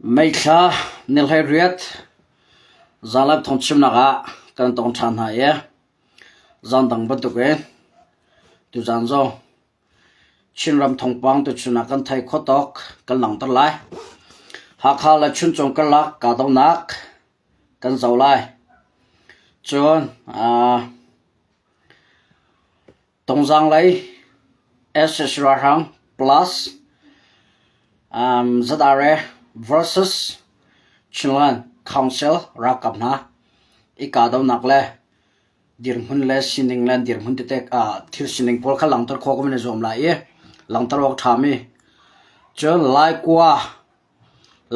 May thla ni 18 zaanlai thawngchimnak ah kan tong ṭhan hna i zandang bantukin tuzaan zong Chinram thawngpang tuchun ah kan thei kho tawk kan langhter lai. Hakha le Chuncung karlak kahdohnak kan zoh lai. Cun Tongzaang lei SS ralhrang plus ZRA versus Chinland Council ralkap hna i kahdohnak le dirhmun le sining le dirhmun tete thil sining pawl kha langhter khawh kan i zuam lai i langhter awk ṭhami cun Laikua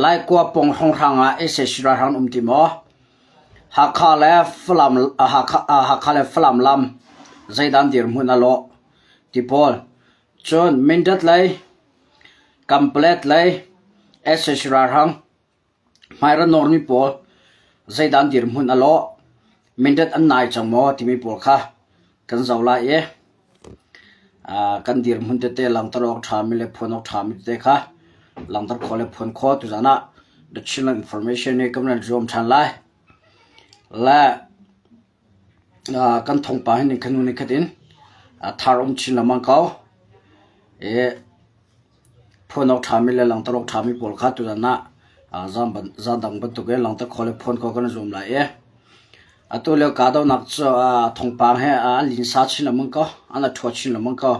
Laikua pawng hrawnghrang ah sac ralhrang an um ti maw? Hakha le Falam Hakha le Falam lam zeidah dirhmun a lawh ti pawl. Cun Mindat lei, Kanpalet lei sac ralhrang hmai nawrmi pawl zeidah dirhmun a lawh? Mindat an nai cang maw timi pawl kha kan zoh lai i kan dirhmun tete langhter awk ṭhami le phuan awk ṭhami tete kha langhter khawh le phuan khawh tuzaan ah The Chinland Information nih kan van zuam ṭhan lai. Le kan thawngpang hi nikhat hnu nikhat in thar um chin lengmang ko. I Phuan awk ṭhami le langhter awk ṭhami pawl kha tuzan ah zandang bantukin langhter khawh le phuan khawh kan i zuam lai i atu lio kahdohnak cu thawngpang he an linsa chin lengmang ko, an a ṭhua chin lengmang ko.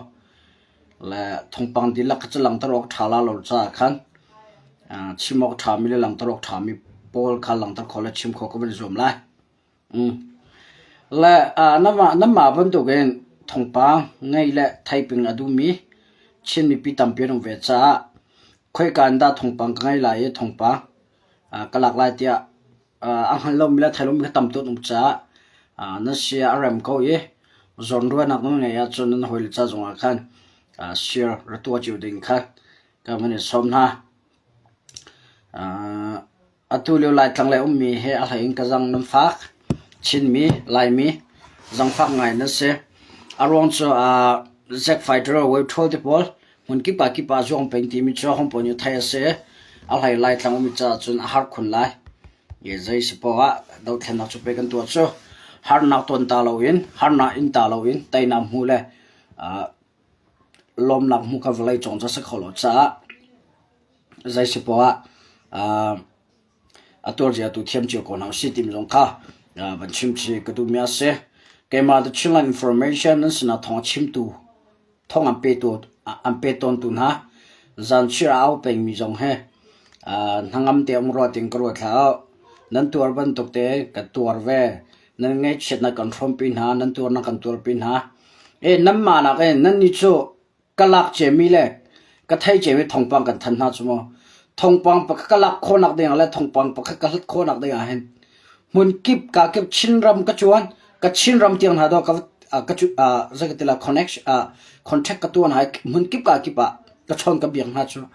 Le thawngpang dihlak kha cu langhter awk ṭha la lo caah khan chim awk ṭhami le langhter awk ṭhami pawl kha langhter khawh le chim khawh kan i zuam lai. Le nanmah bantukin thawngpang ngei le theiping a duhmi Chin mipi tampi an um ve caah khoika in dah thawngpang ka ngei lai i thawngpang ka lak lai tiah a hngal lomi le thei lomi kha tam tuk an um caah nan sia a rem ko i zawnruahnak nan ngeih ahcun nan hawile ca zongah khan share ra tuah cio ding kha ka van in sawm hna. Atu lio Laitlang lei ummi he a hlei in ka zang nan fak. Chinmi, Laimi zangfak ngai nan si. A ruang cu Zack Fighter, Wave Troll te pawl hmun kip ah kip ah zuang peng timi cu hong pawl nih theih a si. A hlei Laitlang ummi caah cun a har khun lai. Zei si poah ah dothlennak cu pei kan tuah cu harnak ton ta loin, harnak in ta loin teinak hmu le lawmnak hmu kha vawlei cawng cu a si kho lo caah zei si poah ah a tuarzia tu thiam cio ko hna usih timi zong kha van chim chih ka duhmi a si. Keimah The Chinland Information nan sinah thawng a chimtu, thawng an petu an pe tawntu hna zanchir a au pengmi zong hi hnangam te um rua ting ka ruat hlah. Nan tuar bantuk te ka tuar ve. Nan ngaihchiatnak kan hrawmpi hna, nan tuarnak kan tuarpi hna. E nanmah nak in nannih cu ka lak ciami le ka thei ciami thawngpang kan thanh hna cu mu. Thawngpang pakhat ka lak khawhnak ding ah le thawngpang pakhat ka hlat khawhnak ding ah hin hmun kip ka kip Chinram ka cuan ka Chinram tiang hna do ka ka cu zei ka ti la connection contact ka tuan hai hmun kip ka kip ah ka chawn ka biak hna cu.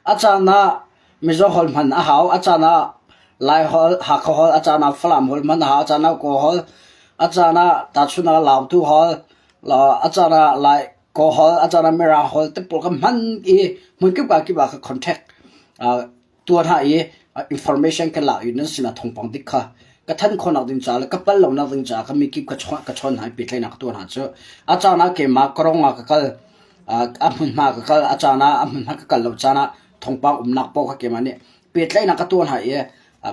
A caan ah Mizo holh hman a hau, a caan ah Lai holh, Hakha holh, a caan ah Falam holh hman a hau, a caan ah Kawl holh, a caan ah tahchunh ah Lautu holh, a caan ah Lai Kawl holh, a caan ah Mirang holh te pawl ka hman i hmunkip ka kip ah ka contact tuah hna i information ka lak i nan sinah thawngpang dik kha ka thanh khawhnak ding caah le ka pal lonak ding caah ka mikip ka chawn hna i pehtlaihnak ka tuah hna cu a caan ah keimah ka rong ah ka kal a hmunhma ka kal a caan ah a hmunhma ka kal lo caan ah thawngpang umnak paoh kha keimah nih pehtlaihnak ka tuah hna i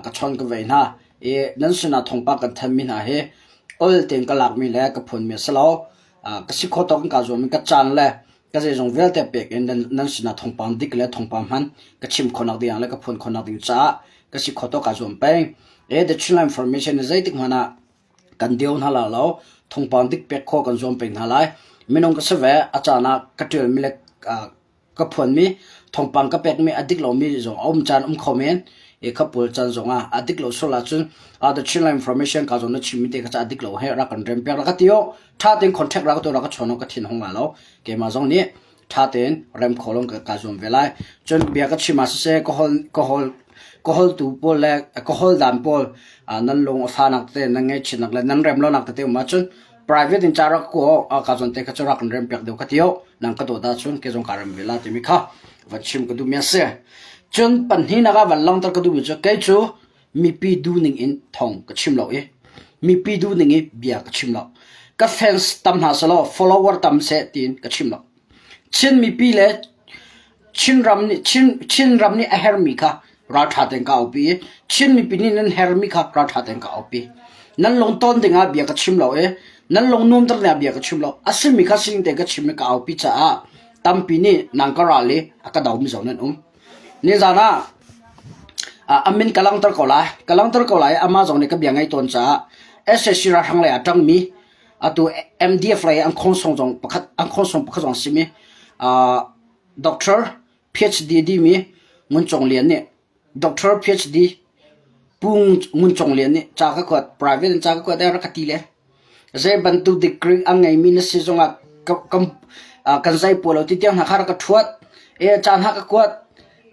ka chawn ka vei hna i nan sinah thawngpang kan thanmi hna hi ol tein ka lakmi le ka phunmi a si lo. Ka si khawh tawk in kaa zuam i ka caan le ka zeizong vialte pek in nan sinah thawngpang dik le thawngpang hman ka chim khawhnak ding le ka phuan khawhnak ding caah ka si khawh tawk kaa zuam peng. E The Chinland Information ni zeitik hmanh ah kan dio hna la lo thawngpang dik pek khawh kan zuam peng hna lai. Minung ka si ve a caan ah ka ṭialmi le ka phuanmi thawngpang ka pekmi a dik lomi zong a um caan um kho men i kha pawl caan zong ah a dik lo sual ahcun the Chinland information ka zong na chimmi te kha ca a dik lo he rak kan rem piak rak ka ti o tha tein contact rak ka tu rak ka chawn o ka thin hong la lo keimah zong nih tha tein rem kho long ka zuam ve lai cun bia ka chim ah siseh ka hol ka hol ka holtu pawl le ka hol dan pawl nan lung a fanak te nan ngaihchiatnak le nan rem lonak tete um ahcun Private in ca rak ku ka zawn te kha cu rak kan rem piak deuh ka ti nang ka dawt ahcun ke zong ka rem ve la timi kha van chim ka duhmi a si. Cun panhnih ah van langhter ka duhmi cu kei cu mipi duhning in thong ka chim lo i mipi duhning i bia ka chim lo. Ka fans tam hna selaw follower tam seh tiin ka chim lo. Chin mipi le Chinram nih Chin Chinram nih a hermi kha ralṭha tein ka aupi i Chin mipi nih nan hermi kha ralṭha tein ka aupi. Nan lung ton dingah bia ka chim lo i nan lung nuamter dingah bia ka chim lo. A simi kha sining tein ka chim i ka aupi caah tampi nih nang ka ral i a ka domi zong nan um. Nizan ah a min ka langhter ko lai. Ka langhter ko lai i amah zong nih ka bia ngaih tawn caah SAC ralhrang lei ah ṭangmi atu MDF lei an khawngsawng zong pakhat an khawngsawng pakhat zong a simi Doctor PhD dimi Ngun Cung Lian nih Doctor PhD Pu Ngun Cung Lian nih ca ka kuat private in ca ka kuat rak ka ti le zei bantuk degree a ngeimi na si zongah kan zei pual lo ti tiang hna kha rak ka ṭhuat e ca hna ka kuat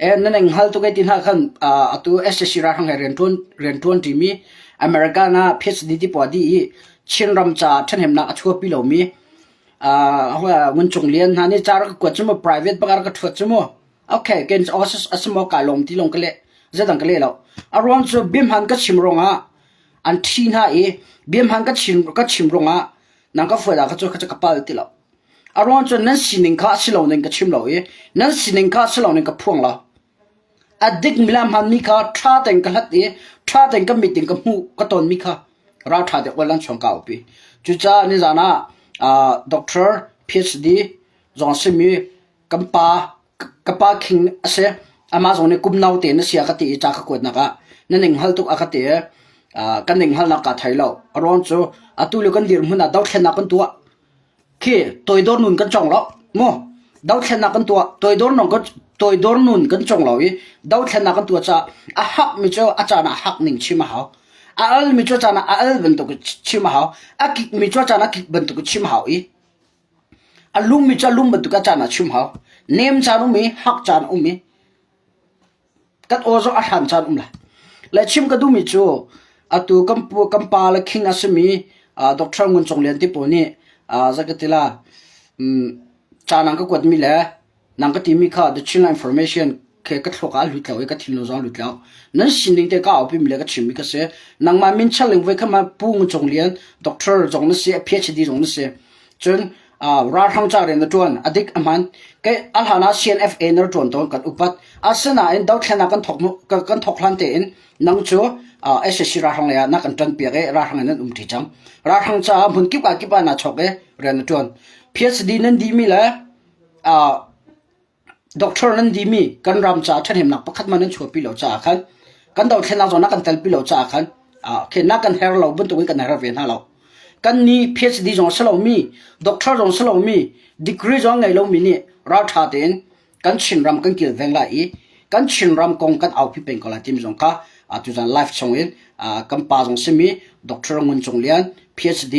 e nan eng hngal tuk e ti hna khan atu SSC ralhrang he rianṭuan rianṭuan ṭimi American ah PhD ti pawl dih i Chinram ca ṭhahnemnak a chuahpi lomi Ngun Cung Lian hna nih ca rak ka kuat cu mu private bak rak ka ṭhuat cu mu. Okay, ken a si maw ka lawm ti lawng ka leh. Zeidang ka leh lo. A ruang cu biahman ka chim ruangah an ṭhi hna i biahman ka chim ka chim ruangah nang ka fual ah ka cu ka pal ti lo. A ruang cu nan sining kha a si lo ning ka chim lo i nan sining kha a si lo ning ka phuang lo. A dikmi le a hmaanmi kha ṭha tein ka hlat i ṭha tein ka mit in ka hmuh ka tonmi kha ralṭha deuh in an chuang ka aupi. Cucaah nizaan ah doctor PhD zong a simi kan pa ka pa khing a si. Amah zong nih kum no tein a si a ka ti i ca ka kuatnak ah na ning hngal tuk a ka ti i kan ning hngalnak kaa thei lo. A ruang cu atu lio kan dirhmun ah dothlennak kan tuah. Khi toidor nun kan cawng lo mu. Dothlennak kan tuah toidor nun kan toidor nun kan cawng lo i dothlennak kan tuah caah a hak mi cu a caan ah hak ning chim a hau. A al mi cu a caan ah a al bantuk chim a hau. A kik mi cu a caan ah kik bantuk chim a hau i a lum mi cu a lum bantuk a caan ah chim hau. Nem caan um i hak caan um i Kan aw zong a hran caan um lai. Le chim ka duhmi cu atu kan pu kan pa le king a simi Dr. Ngun Cung Lian ti pawl nih zakatila ca nang ka kuatmi le nang ka timi kha the Chinland Information ke ka thluak ah a lut lo i ka thinlung zong a lut lo. Nan sining te ka aupi mi le ka chimmi ka si. Nangmah min chaling voi kha ma Pu Ngun Cung Lian Doctor zong na si, PhD zong na si. Cun ralhrang ca rian na ṭuan a dik a hman ke a hlan ah CNFA na ṭuan tawn kan upat asinain dothlennak kan thok kan thok hlan tein nang cu SAC ralhrang lei ah na kan ṭan piak i ralhrang in nan um ṭi cang ralhrang caah hmun kip ah kip ah naa chok i rian na ṭuan PhD nan dihmi le Doctor nan dihmi kan ram caah ṭhahnemnak pakhat hmanh nan chuahpi lo caah khan kan dothlennak zong na kan telpi lo caah khan khennak kan her lo bantukin kan her ve hna lo. Kan nih PhD zong a si lomi, doctor zong a si lomi, degree zong a ngei lomi nih ralṭha tein kan Chinram kan kilveng lai i kan Chinram kong kan aupi peng ko lai timi zong kha tuzan live chungin kan pa zong simi Doctor Ngun Cung Lian, PhD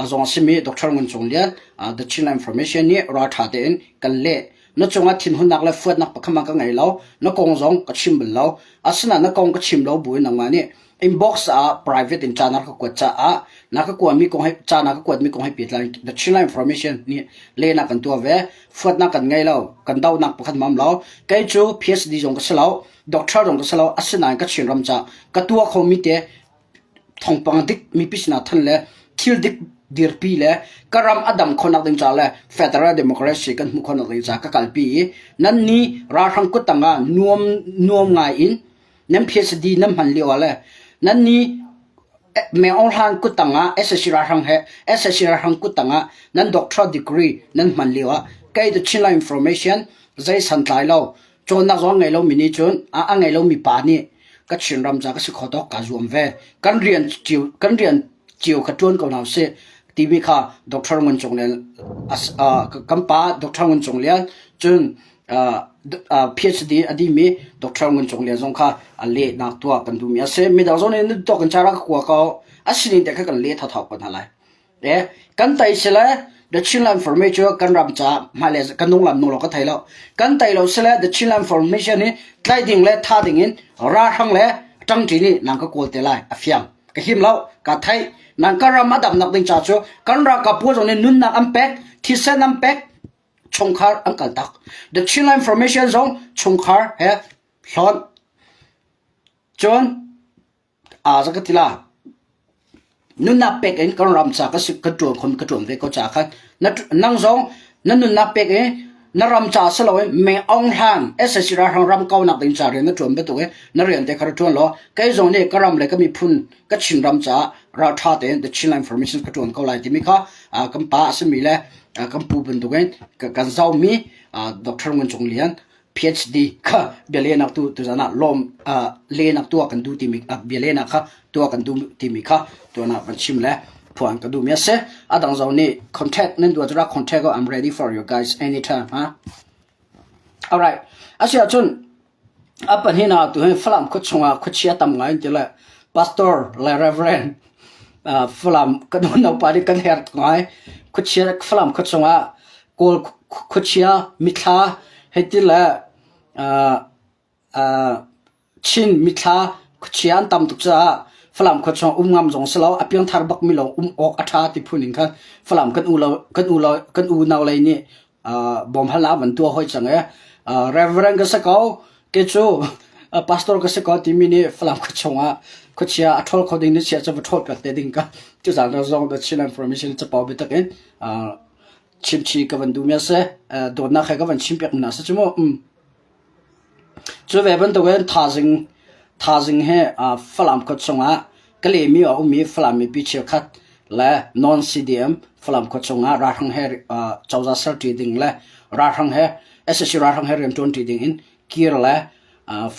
zong a simi Doctor Ngun Cung Lian, The Chinland Information nih ralṭha tein kan leh. Na cungah thinhunnak le fuatnak pakhat hmanh ka ngei lo. Na kong zong ka chim bal lo. Asinain na kong ka chim lo buin nangmah nih inbox ah private in ca na ka kuat caah na ka kuami kong he ca na ka kuatmi kong he pehtlai The Chinland Information nih lehnak kan tuah ve. Fuatnak kan ngei lo. Kan dohnak pakhat hmanh lo. Kei cu PhD zong ka si lo. Doctor zong ka si lo. Asinain ka Chinram ca ka tuah khomi te thawngpang dik mipi sinah than le thil dik dirpi le ka ram a dam khawhnak ding ca le federal democracy kan hmuh khawhnak ding ca ka kalpi i nan ni ralhrang kut tangah nuam nuam ngai in nan PhD nan hman lio ah le nan ni Meng Aung Hlaing kut tangah SSC ralhrang he SSC ralhrang kut tangah nan doctor degree nan hman lio ah kei the Chinland information zei santlai lo Cawnnak zong a ngei lomi nih cun a ngei lomi pa nih ka Chinram ca ka si kho tawk kaa zuam ve. Kan rian cio kan rian cio kha ṭuan ko hna usih timi kha Dr. Ngun Cung Lian kan pa Dr. Ngun Cung Lian cun PhD a dihmi Dr. Ngun Cung Lian zong kha a lehnak tuah kan duhmi a si. Midang zong nih nan tuah kan cara ka kua ko. A sining te kha kan leh thathau ko hna lai. Kan tei sile The Chinland Formation cu kan ram caah hmailei kan nung lam nung lo ka thei lo. Kan tei lo sile The Chinland Formation hi tlai ding le tha ding in ralhrang le ṭangṭi nih nang ka kawl te lai a fiang. Ka him lo, ka theih. Nan kan ram a damnak ding ca cu kan ralkap pawl zong nih nunnak an pek, thisen an pek, chungkhar an kaltak. The Chinland Formation zong chungkhar he hlawn. Cun aa za ka ti la. Nunnak pek in kan ram ca ka si ka ṭuan khom ka ṭuan ve ko ca khan na nang zong na nunnak pek i na ram ca si loin me ong hlan SSC ralhrang ram kaunak ding ca rian na ṭuan bantuk i na rian te kha ra ṭuan law kei zong nih ka ram le ka miphun ka Chin ram caah ralṭha tein the Chinland Information ka ṭuan ko lai timi kha kan pa a simi le kan pu bantukin kan zohmi Dr. Ngun Cung Lian PhD kha bialehnak tu tuzan ah lawm lehnak tuah kan duh timi bialehnak kha tuah kan duh timi kha tuan ah van chim le phuan ka duhmi a si. A dang zong nih contact nan duh ah contact I'm ready for you guys anytime ha. Alright. Asi ahcun a pahnih ah tu hi Falam khua chungah khuachia tam ngai ti le pastor le reverend Falam kan unaupa nih kan herh ngai. Khuachia Falam khua chungah Kawl khuachia mithla hei ti le Chin mithla khuachia an tam tuk caah Falam khua chung um ngam zong si lo, a piangthar bakmi lawng um awk a ṭha ti phun in khan Falam kan u lo kan u lo kan unau lei nih bawmhal ah van tuah hoi cang i Reverend ka si ko, kei cu pastor ka si ko timi nih Falam khua chungah khuachia a ṭhawl kho ding ni chia cu va ṭhawl piak te ding ka tuzaan zong the Chin Information capo biatak in chimchi ka van duhmi a si. Dawtnak he ka van chimpiak mi hna si cu mu. Cu ve bantukin thazing thazing hi Falam khua chungah Kalemi a ummi Falam mipi cheukhat le non-CDM Falam khua chungah ralhrang he cozah serṭi ding le ralhrang he sac ralhrang he rianṭuanṭi ding in kir le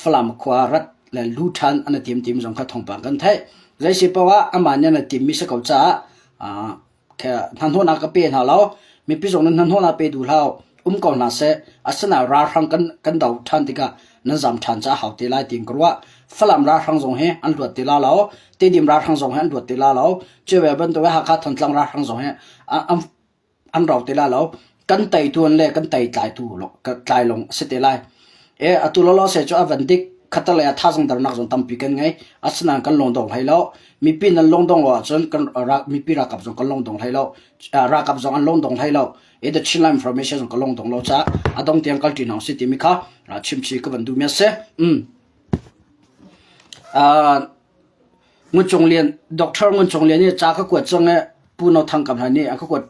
Falam khua rat le lu ṭhan an i tim tim zong kha thawngpang kan theih. Zei si paoh ah amah nih an i timmi si ko caah hnahnawhnak ka pe hna lo. Mipi zong nih hnahnawhnak pe duh hlah um ko hna seh. Asinain ralhrang kan kan do ṭhan tikah nan zam ṭhan caah hau te lai tiin ka ruah. Falam ralhrang zong hi an luat ti la lo. Tedim ralhrang zong hi an luat ti la lo. Cuve bantuk in Hakha Thantlang ralhrang zong hi an an rau ti la lo. Kan teitu an le kan tei tlaitu tlai lawng a si te lai. E atu lawlaw se cu a van dik khatalei ah thazang darnak zong tampi kan ngei. Asinain kan lungdong hlei lo. Mipi nan lungdong lo ahcun kan mipi ralkap zong kan lungdong hlei lo. Ralkap zong an lungdong hlei lo. E the Chinland information zong kan lungdong lo caah a dong tiang kal ṭi hna usih timi kha chimchi ka van duhmi a si. Mm. Uh, Ngun Cung Lian, Doctor Ngun Cung Lian nih ca ka kuat cang i Pu No Thang Kam nih a ka kuat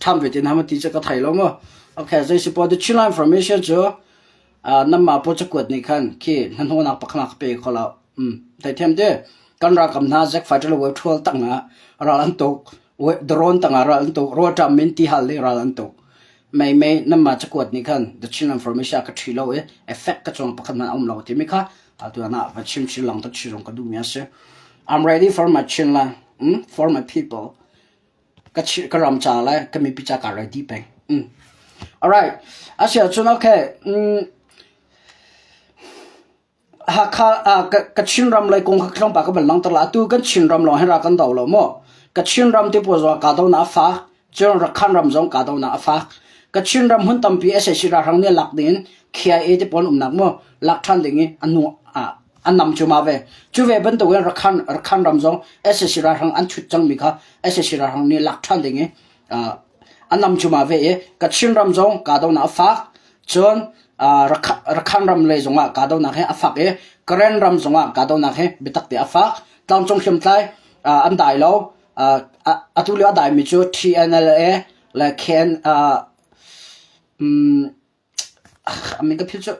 ṭham ve tin ham ti cu ka thei lo mu. Okay, zei si po the Chinland information cu namah pawl cakuat nih khan khi hnahnawhnak pakhat ka pe kho lo. Um, theithiam te kan ralkap hna Zack fighter le web ṭhual tangah ral an tuk, drone tangah ral an tuk, rawlṭam min ti hal le ral an tuk. Mei mei namah cakuat nih khan the Chinland information ka ṭhi lo i effect ka cung pakhat hmanh a um lo timi kha atu ah va chim chin lang tak chi zong ka duhmi a si. I'm ready for my Chinland, mm, for my people. Ka ka ram ca le ka mipi ca ka ready peng. Mm. All right. Asia cun okay. Mm, Hakha ah ka, ka Chinram lei kong kha tlawmpal ka van langhter la. Atu kan Chinram lawng hin ra kan do lo maw? Ka Chinram ti pawl zong ka do na a fak. Cun Rakhan ram zong ka do na a fak. Ka Chinram hmun tampi sac ralhrang nih lak ding in KIA ti pawl umnak maw lak ṭhan ding i a nu ah an nam cu ma ve. Cu ve bantukin Rakhan Rakhan ram zong sac ralhrang an chut cangmi kha sac ralhrang nih lak ṭhan ding i an nam cu ma ve i Kachin ram zong kahdohnak a fak. Cun Rakhan ram lei zongah kahdohnak hi a fak i Karen ram zongah kahdohnak hi biatak te a fak. Tlangcung hriamtlai an dai lo. Atu lio a daimi cu TNLA le KN Amin ka philh cu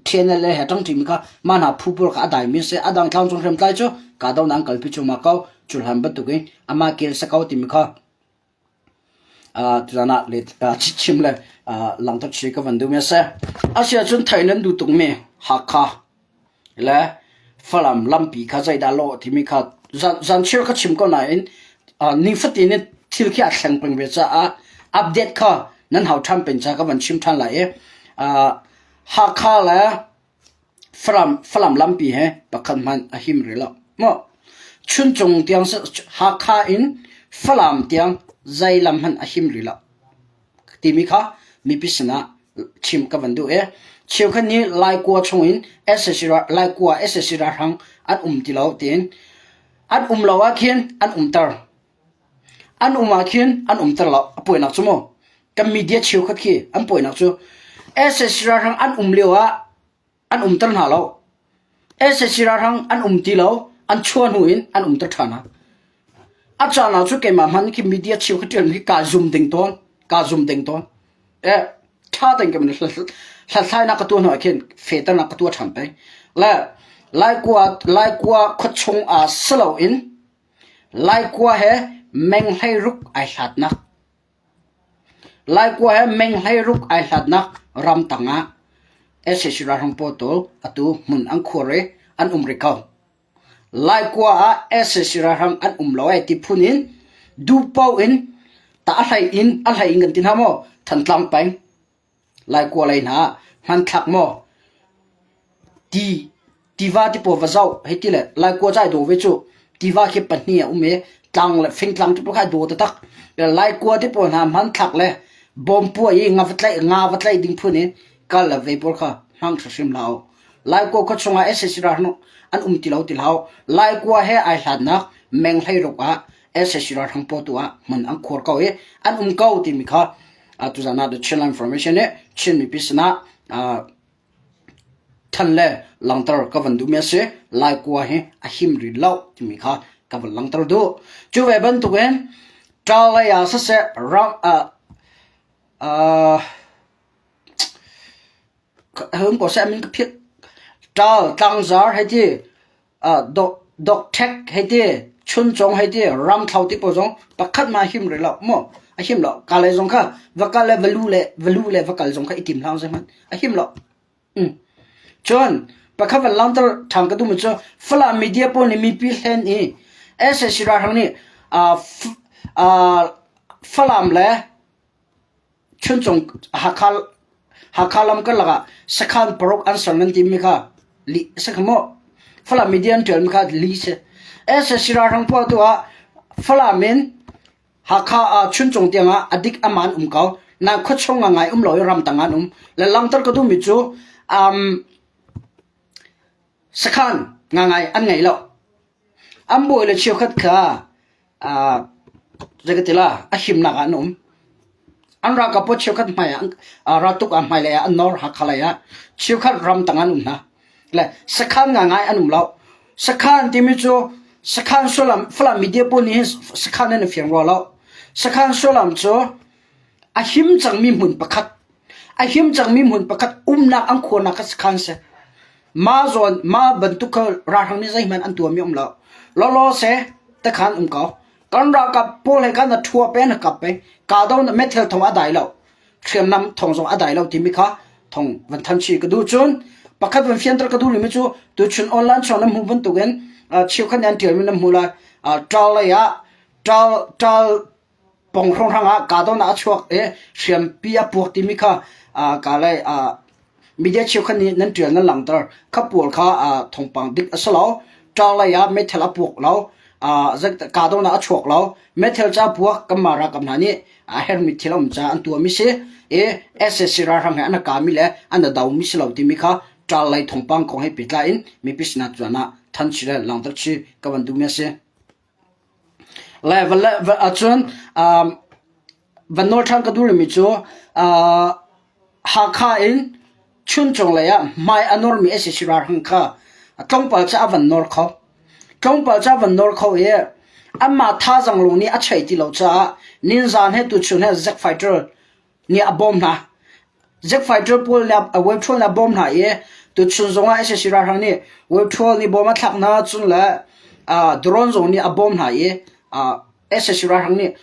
TNLA he ṭangṭimi kha mah hna phu pawl kha a daimi a si. A dang tlangcung hriamtlai cu kahdohnak an kalpi cuahmah ko. Cu hlan bantukin amah kel si ko timi kha tuzaan ah chim le langhter chih ka van duhmi a si. Asiahcun theih nan duh tukmi Hakha le Falam lampi kha zeidah lawh timi kha zanchir ka chim ko nain nifatin in thil khi a thleng peng ve caah update kha nan hau ṭhan peng ca ka van chim ṭhan lai i Hakha le Falam Falam lampi he pakhat hmanh a him rih lo mu Chuncung tiang Hakha in Falam tiang zei lam hmanh a him rih lo timi kha mipi sinah chim ka van duh i cheukhat nih Laikua chungin sac Laikua sac ralhrang an um ti lo tiin. An um lo ah khin an umter. An um ah khin an umter lo. A puainak cu mu. Kan media cheukhat khi an puainak cu sac ralhrang an um lio ah an umter hna lo. Sac ralhrang an um ti lo. An chuah hnu in an umter ṭhan hna. A caan ah cu keimah hmanh khi media cheukhat ṭialmi khi kaa zum ding tawn. Kaa zum ding tawn. Eh, ṭha tein ka hlathlainak ka tuah hnu ah khin fehternak ka tuah ṭhan peng. Le Laikua Laikua khuachung ah si loin Laikua he meng 16 ai hlatnak Laikua he meng 16 ai hlatnak ramtang ah sac ralhrang pawl tu atu hmun an khuar i an um rih ko. Laikua ah sac ralhrang an um lo ai ti phun in duhpaoh in ta a hlei in a hlei in kan ti hna maw Thantlang peng Laikua lei hna ah hmanthlak maw ti tiva ti pawl va zoh hei ti le Laikua cu ai dawh ve cu tiva khi pahnih a um i tlang le fingtlang ti pawl kha ai daw taktak Laikua ti pawl hna hmanthlak le bawmpua i nga va tlaih nga va tlaih ding phun in kal le vei pawl kha hmang hrimhrim hlah u. Laikua khua chungah sac ralhrang an um ti lo ti hlah. Laikua he ai hlatnak meng 16 ah sac ralhrang pawl tu ah hmun an khuar ko i an um ko timi kha tuzan ah The Chinland Information nih Chin mipi sinah than le langter ka van duhmi a si. Laikua hi a him rih lo timi kha ka van langter duh. Cu ve bantukin ṭal lei ah siseh ram uh, Hung ko seh min ka philh. Ṭal, tlangzar hei ti, dokṭhek hei ti, chuncawng hei ti, ramthlo ti pawl zong pakhat hmanh a him rih lo maw? A him lo. Ka lei zong kha va kal le va lu le va lu le va kal zong kha i tim hlah zeihmanh. A him lo. Mm. Cun pakhat van langhter ṭhan ka duhmi cu Falam media pawl nih mipi hlen i sac ralhrang nih uh, uh, Falam le Chuncung Hakha, Hakha lam karlak ah sakhan paruk an ser nan timi kha lih a si kha maw? Falam media an ṭialmi kha lih si. SSC ralhrang pawl tu ah Falam in Hakha ah Chuncung tiang ah a dik aman um ko. Na khuachung ah ngai um lo i ramtang an um. Le langter ka duhmi cu um, sakhan ngangai an ngei lo. An bawi le cheukhat kha zei ka ti la a himnak ah an um. An ralkap pawl cheukhat hmai ah raltuk ah hmailei ah an nor Hakha lei ah cheukhat ramtang an um hna. Le sakhan ngangai an um lo. Sakhan timi cu sakhan sullam Falam media pawl nih hin sakhan an i fiang rua lo. Sakhan sullam cu a him cangmi hmun pakhat a him cangmi hmun pakhat umnak an khuarnak kha sakhan si. Mah zawn mah bantuk kha ralhrang nih zeihmanh an tuahmi um lo. Lawlaw seh takhan um ko. Kan ralkap pawl he khan a ṭhua pe na kap pe. Kahdo na methel thong a dai lo. Hriamnam thong zong a dai lo timi kha thong van than chih ka duh cun pakhat van fianter ka duh rihmi cu tuchun online chung nan hmuh bantukin cheukhat nih an ṭialmi nan hmuh lai. Ṭal lei ah ṭal ṭal pong hrawnghrang ah kahdohnak a chuak i hriampi a puak timi kha ka lei media cheukhat nih nan ṭial nan langhter. Kha pawl kha thawngpang dik a si lo. Ṭang lei ah meithal a puak lo. Kahdohnak a chuak lo. Meithal ca puak kanmah ralkap hna nih a herhmi thil a um caah an tuahmi si i sac ralhrang he an kami le an domi si lo timi kha ṭal lei thawngpang kong he pehtlai in mipi sinah tuan ah than chih le langhter chih ka van duhmi a si. Le va ahcun van nawl ṭhan ka duh rihmi cu Hakha in Chuncung lei ah hmai a normi sac ralhrang kha tlawmpal cu a van nor kho. Tlawmpal cu a van nor kho i anmah thazaang lung nih a chei ti lo caah ninzaan he tuchun he Zack Fighter nih a bawm hna. Jet fighter pawl nih a web-troll nih a bawm hna i tuchun zongah sac ralhrang nih web-troll nih bawm a thlak hna cun le drone zong nih a bawm hna i sac ralhrang nih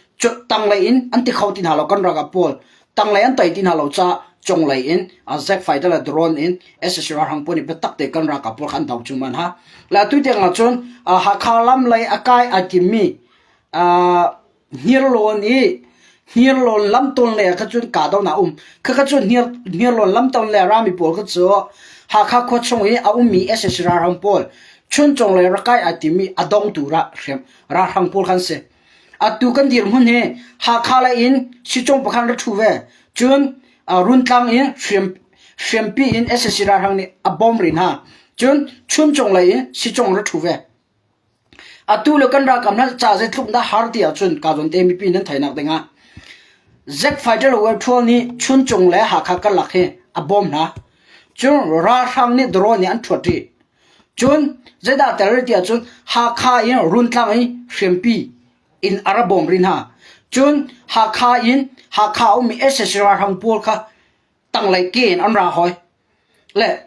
tanglei in an ti kho ti hna lo kan ralkap pawl tanglei an tai ti hna lo caah cunglei in jet fighter le drone in sac ralhrang pawl nih biatak te kan ralkap pawl kha an do cuahmah hna. Le atu tiang ah cun Hakha lam lei a kai ai timmi Hniarlawn i hniarlawn lamtawn lei ah kha cun kahdohnak a um. Khakha cu hniarlawn lamtawn lei a rami pawl kha cu Hakha khua chung i a ummi sac ralhrang pawl Chuncung lei rak kai ai timi a dongtu ralhrang pawl kha an si. Atu kan dirhmun hi Hakha lei in Sicung pakhat ra ṭhu ve. Cun Runtlang in hriampi in sac ralhrang nih a bawm rih hna. Cun Chuncung lei in Sicung ra ṭhu ve. Atu le kan ralkap hna ca zeitluk dah har ti ahcun ka zawn te mipi nan theihnak dingah Zack Fighter le Ṭhual nih Chuncung le Hakha karlak hi a bawm hna. Cun ralhrang nih drone nih an ṭhuat rih. Cun zeidah tel ti ahcun Hakha in Runtlang i hriampi in a ra bawm rih hna. Cun Hakha in Hakha ummi sac ralhrang pawl kha tanglei ke in an ra hoi. Le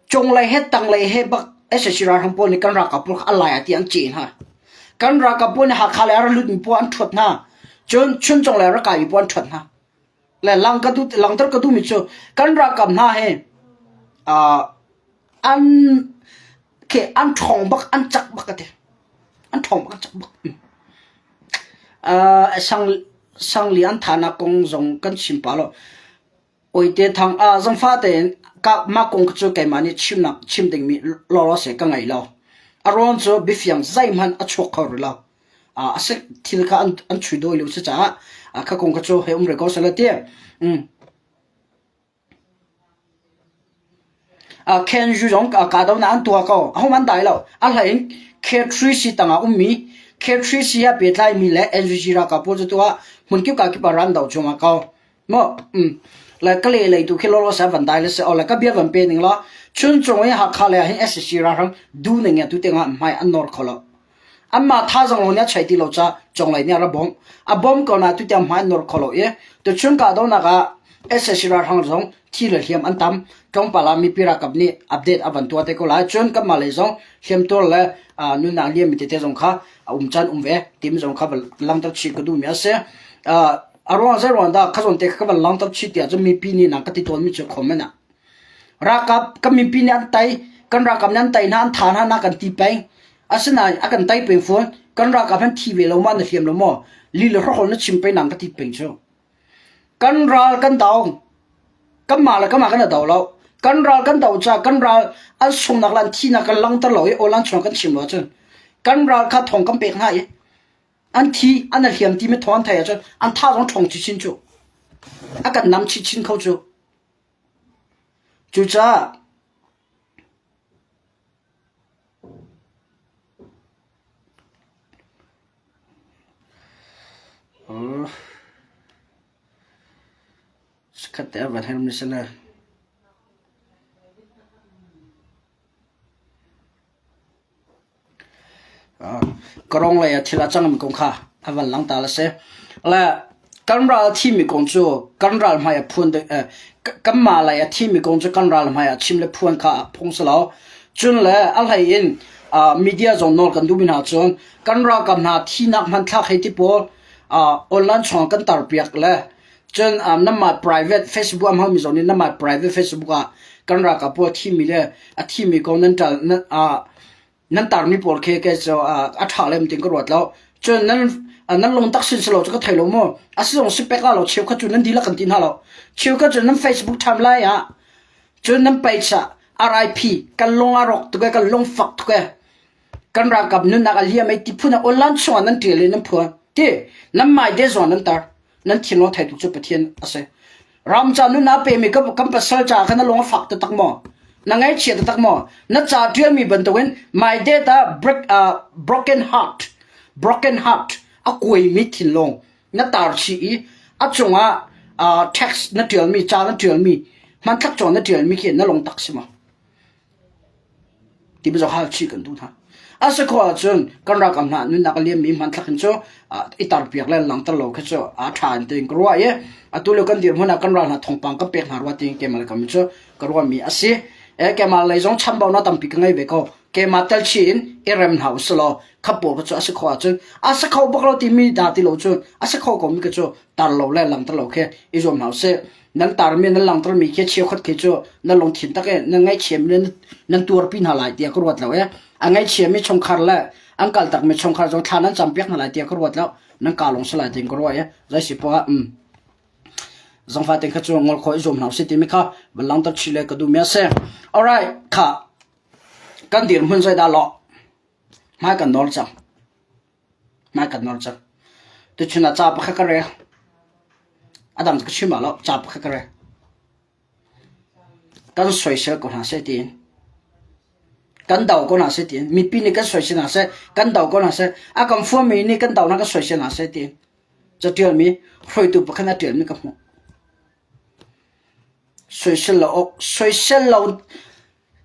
cunglei he tanglei he bak sac ralhrang pawl nih kan ralkap pawl kha a lai ah ti an ceh hna. Kan ralkap pawl nih Hakha lei a ra lutmi pawl an ṭhuat hna. Cun Chuncung lei a ra kaimi pawl an ṭhuat hna. Le lang ka duh langter ka duhmi cu kan ralkap hna hi uh, an ke an ṭhawng bak an cak bak ka ti. An ṭhawng bak an cak bak. Uh, sang sangli an thahnak kong zong kan chim pah lo. Oite thang ah zangfah tein ka mah kong cu keimah nih chimnak chim dingmi lawlaw se ka ngei lo. A rawn cu biafiang zeihmanh a chuak kho rih lo. A si thil kha an an chui dawi lo si caah kha kong kha cu hei um rih ko seh ti. Mm. Khen Yu zong kahdohnak an tuah ko. Ahohmanh an dai lo. A hlei in K3C tangah ummi K3C he pehtlaimi le NUG ralkap pawl cu tuah hmunkip kakip ah ran doh cuahmah ko. Maw um le ka le lei tu khi lawlaw sa van dai le se o le ka bia van pe ning la Chuncung i Hakha le ah hin SAC ralhrang du ning ya tu te nga hmai an nor kho lo. Anmah thazaang lawng nih a chei ti lo caah conglei nih a ra bawmh. A bawm ko nain tutiang hmai an nor kho lo i tuchun kahdohnak ah sac ralhrang zong thi le hliam an tam. Tlawmpal ah mipi ralkap nih update a van tuah te ko lai. Cun kanmah lei zong hliamtuar le nunnak liammi tete zong kha a um caan um ve timi zong kha van langhter chih ka duhmi a si. A ruang zei ruang dah kha zawn te kha ka van langhter chih tiah cun mipi nih nang ka ti tawnmi cu comment ah Ralkap kan mipi nih an tei, kan ralkap nih an tei hna, an tha hna na kan ti peng. Asinain a kan tei peng fawn. Kan ralkap han thi ve lo ma na hliam lo maw? Li le hrokhol na chim peng nang ka ti peng cu. Kan ral kan do. Kanmah le kanmah kan i do lo. Kan ral kan do caah kan ral an sungnak le an thihnak kan langhter lo i aw chung kan chim lo ahcun kan ral kha thawng kan pek hna i an thi an i hliam timi thawng an theih ahcun an tha zong ṭhawng chinchin cu. A kan nam chinchin kho cu. Cucaah Sakhat te a van hermi si le. Ka-rong lei ah thil a cangmi kong kha a van lang ta le si. Le kan ral a thimi kong cu kan ral hmai ah phuan kanmah lei a thimi kong cu kan ral hmai ah chim le phuan kha phung si lo. Cun le a hlei in media zong nawl kan duhmi hna cun kan ralkap hna thinak hmanthlak hei ti pawl online chungah kan tarpiak le cun nanmah private Facebook a hmangmi zong nih nanmah private Facebook ah kan ralkap pawl a thimi le a thimi kong nan ṭal nan tarmi pawl khi kei cu a ṭha lem tin ka ruat lo. Cun nan nan lungtak sin si lo cu ka thei lo mu. A si zong si pek la lo cheukhat cu nan dihlak kan ti hna lo. Cheukhat cu nan Facebook timeline ah cun nan page ah RIP kan lung a rawk tuk e kan lung fak tuk e kan ralkap nunnak a liam ei ti phun ah online chungah nan ṭial i nan phuan ti nan mai de zong nan tar nan thinlung thei tuk cu Pathian a si. Ram ca nun aa pemi kan pasal caah khan na lung a fak taktak maw? Na ngaihchia taktak maw? Na ca ṭialmi bantukin my dad ah break, uh, broken heart, broken heart a kuaimi thinlung na tar chih i a cungah uh, text na ṭialmi, ca na ṭialmi, hmanthlak cawn na ṭialmi khi na lungtak si maw? Ti biazok hal chih kan duh hna. A si khawh ahcun kan ralkap hna nunnak a liammi hmanthlak in cu i tarpiak le langhter lo khi cu a ṭha in tiin ka ruah i atu lio kan dirhmun ah kan ral hna thawngpang kan pek hna rua tiin keimah le kam cu ka ruahmi a si. E keimah lei zong chambaunak tampi ka ngei ve ko. Keimah tel chih in i rem hna usih law kha pawl kha cu a si khawh ahcun a si kho bak lo timi dah ti lo cu a si kho komi kha cu tar lo le langhter lo khi i zuam hna usih. Nan tarmi nan langhtermi khi cheukhat khi cu nan lungthin tak i nan ngaihchiami nan tuarpi hna lai tiah ka ruat lo i a ngaihchiami chungkhar le an kaltakmi chungkhar zong thla nan campiak hna lai tiah ka ruat lo nan ka lung si lai tiin ka ruah i zei si poah um zangfa te kha cu ngol khawh i zuam hna usih timi kha van langhter chih le ka duhmi a si. Alright, kha kan dirhmun zeidah lawh hmai kan nawl cang. Hmai kan nawl cang. Tuchun ah ca pakhat ka rel. A dang ka chim ah lo, ca pakhat ka rel. Kan soisel ko hna seh tiin. Kan do ko hna seh tiin mipi nih kan soisel hna seh, kan do ko hna seh, a kan fuami nih kan do hna kan soisel hna seh tiin catialmi hruaitu pakhat a tialmi ka hmuh. Soisel lo awk, soisel lo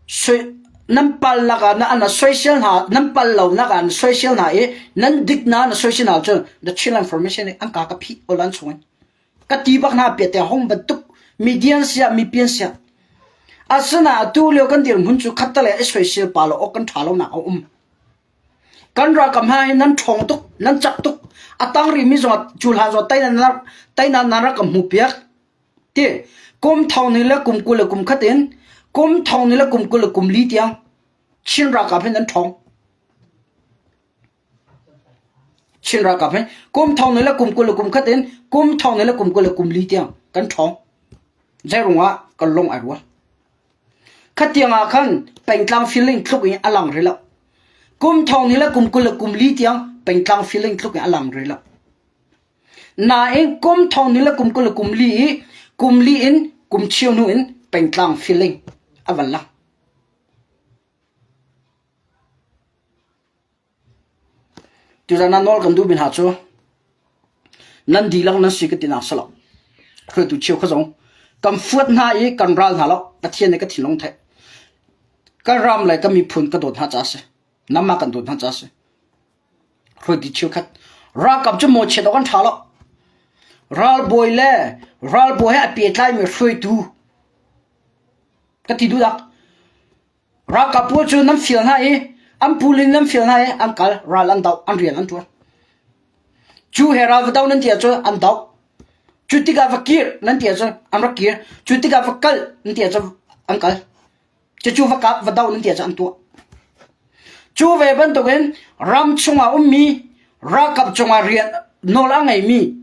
soi nan pal nak ah na soisel hna nan pal lo nak ah na soisel hna i nan dik na na soisel hna cun the Chinland Formation nih an ka ka phih awlan chung in ka ti bak hna piate hong bantuk median siah mipian siah asina atu lio kan dirhmun cu khattale i soisel pa lo awk kan ṭha lo nak a um kan ralkap hna hi nan ṭhawng tuk nan cak tuk a tang rihmi zong cu hlan zong teinak teinak nan rak ka hmu piak ti kum thong ni le kum 20 le kum khat in kum thong ni le kum 20 le kum li tiang Chin ralkap hi nan ṭhawng Chin ralkap hi kum thong ni le kum 20 le kum khat in kum thong ni le kum 20 le kum li tiang kan ṭhawng. Zeirung ah kan lung ai rual. Khatiang ah khan pengtlang feeling tluk in a lang rih lo. Kum thong ni le kum 20 le kum li tiang pengtlang feeling tluk in a lang rih lo. Nain kum thong ni le kum 20 le kum li i kum li in kum cheu hnu in pengtlang feeling a van lang. Tuzan ah nawl kan duhmi hna cu nan dihlak nan si ka tinak si lo. Hruaitu cheukhat zong kan fuat hna i kan ral hna lo. Pathian nih ka thinlung theih. Kan ram le kan miphun ka dawt hna caah a si. Nangmah kan dawt hna caah a si. Hruaitu cheukhat ralkap cu mawchiat awk an ṭha lo. Ralbawi le ralbawi he a pehtlaimi hruaitu ka ti duhdak. Ralkap pawl cu nan fial hna i an pul in nan fial hna i an kal, ral an doh, an rian an ṭuan. Cu he ral va do nan ti ahcun an doh. Cu tikah va kir nan ti ahcun an rak kir. Cu tikah va kal nan ti ahcun an kal. Cucu va kap va do nan ti ahcun an tuah. Cu ve bantukin ram chungah ummi ralkap cungah rian nawl a ngeimi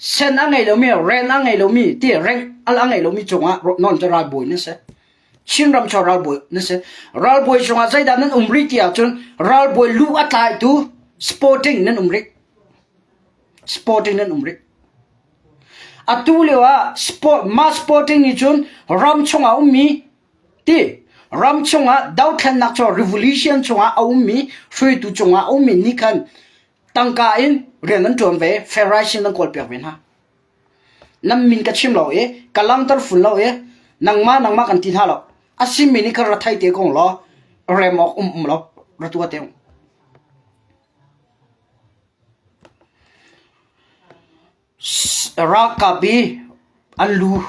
Sen a ngei lomi, ren a ngei lomi, ti reng al a ngei lomi cungah non cu ralbawi na si. Chinram cu ralbawi na si. Ralbawi cungah zeidah nan um rih ti ahcun ralbawi lu a tlaitu sporting nan um rih. Sporting nan um rih. Atu lio ah sport, mass sporting nih cun ram chungah ummi ti ram chungah dothlennak cu revolution chungah a ummi hruaitu cungah a ummi nih khan Tangka in rian an ṭuan ve, fair in an kawlpiak ve hna. Nan min ka chim lo i, ka langhter fun lo i, nangmah nangmah kan ti hna lo. A simi nih khan ra thei te kong law, rem awk um um lo, ra tua te. Ralkap i an lu.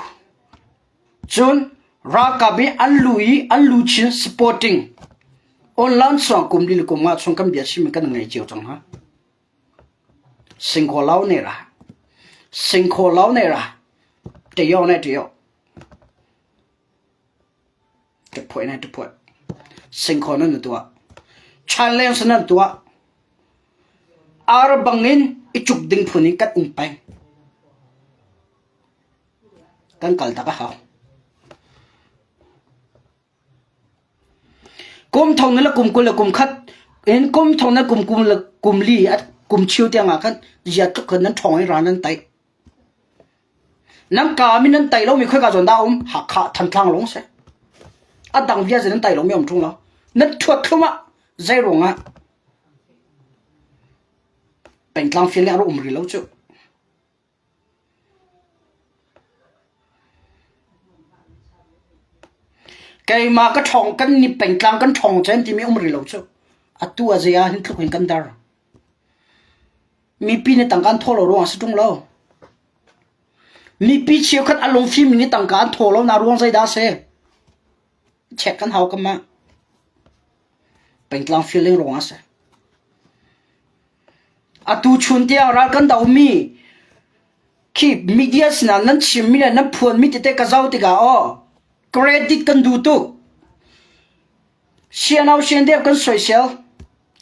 Cun ralkap i an lu i an luchin supporting online chuang kum li le kum nga chung kan bia chim kan ngei cio cang ha. Singkhaw lau ne ra. Singkhaw lau ne ra. Te yo ne te yo. Te phuai ne te phuai. Singkhaw nan tuah. Challenge nan tuah. Ar bangin i cuk ding phun in kan um peng. Kan kal tak a hau. Kum thong le kum 20 le kum khat in kum thong le kum kum le kum li kum chiu tiang ah khan zia tluk khan nan ṭhawng i ral nan tai. Nan kaa mi nan tai lomi khoika zawn dah um? Hakha Thantlang lawng si. A dang vialte nan tai lomi um ṭung lo. Nan ṭhuat thlum ah zei ruang ah pengtlang fial le a um rih lo cu. Keimah ka ṭhawng kan ni pengtlang kan ṭhawng cem timi um rih lo cu. Atu a zei ah hin tluk in kan dar. Mipi nih tangka an thaw lo ruang a si ṭung lo. Mipi cheukhat a lungfim nih tangka an thaw lo na ruang zeidah a si? Check kan hau kam ah. Pengtlang feeling ruang a si. Atu chun tiang ral kan domi khi media sinah nan chimmi le nan phuanmi tete ka zoh tikah aw credit kan duh tuk. Sianau siandep kan soisel.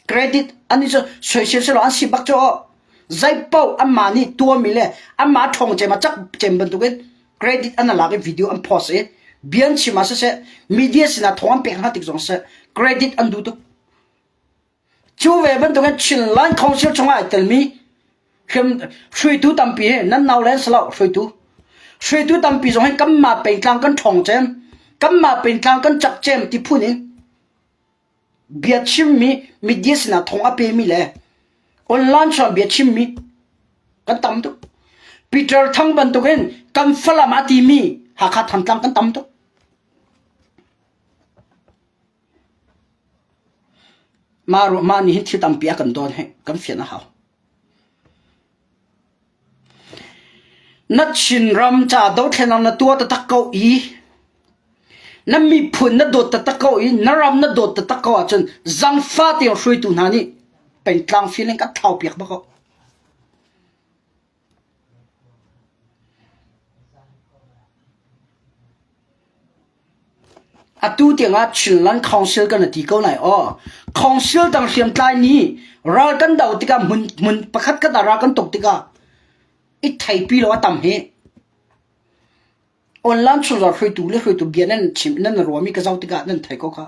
Credit an i soisel selaw an si bak cu aw. Zeipaoh anmah nih tuahmi le anmah ṭhawng cem a cak cem bantukin credit an lak i video an post i bia an chim ah siseh media sinah thawng an pek hna tik zong siseh credit an duh tuk. Cu ve bantukin Chinland Council chungah ai telmi hruaitu tampi hi nan nau le an si lo hruaitu. Hruaitu tampi zong hi kanmah pengtlang kan ṭhawng cem, kanmah pengtlang kan cak cem ti phun in. Bia chimmi media sinah thawng a pemi le online chuan bia chimmi kan tam tuk. Peter Thang bantukin kan Falam a timi Hakha Thantlang kan tam tuk. Mah mah nih hin thil tampi a kan dawn he kan fian a hau. Na Chinram ca dothlennak na tuah taktak ko i na miphun na dawt taktak ko i na ram na dawt taktak ko ahcun zangfah tein hruaitu hna nih pengtlang feeling kan thlaupiak bak ko. Atu tiangah Chinland Council kan ti ko lai aw. Council dang hriamtlai nih ral kan do tikah hmun hmun pakhat khat ah ral kan tuk tikah i theipi lo a tam hi. Online chungzar hruaitu le hruaitu bia nan chim nan ruami ka zoh tikah nan thei ko kha.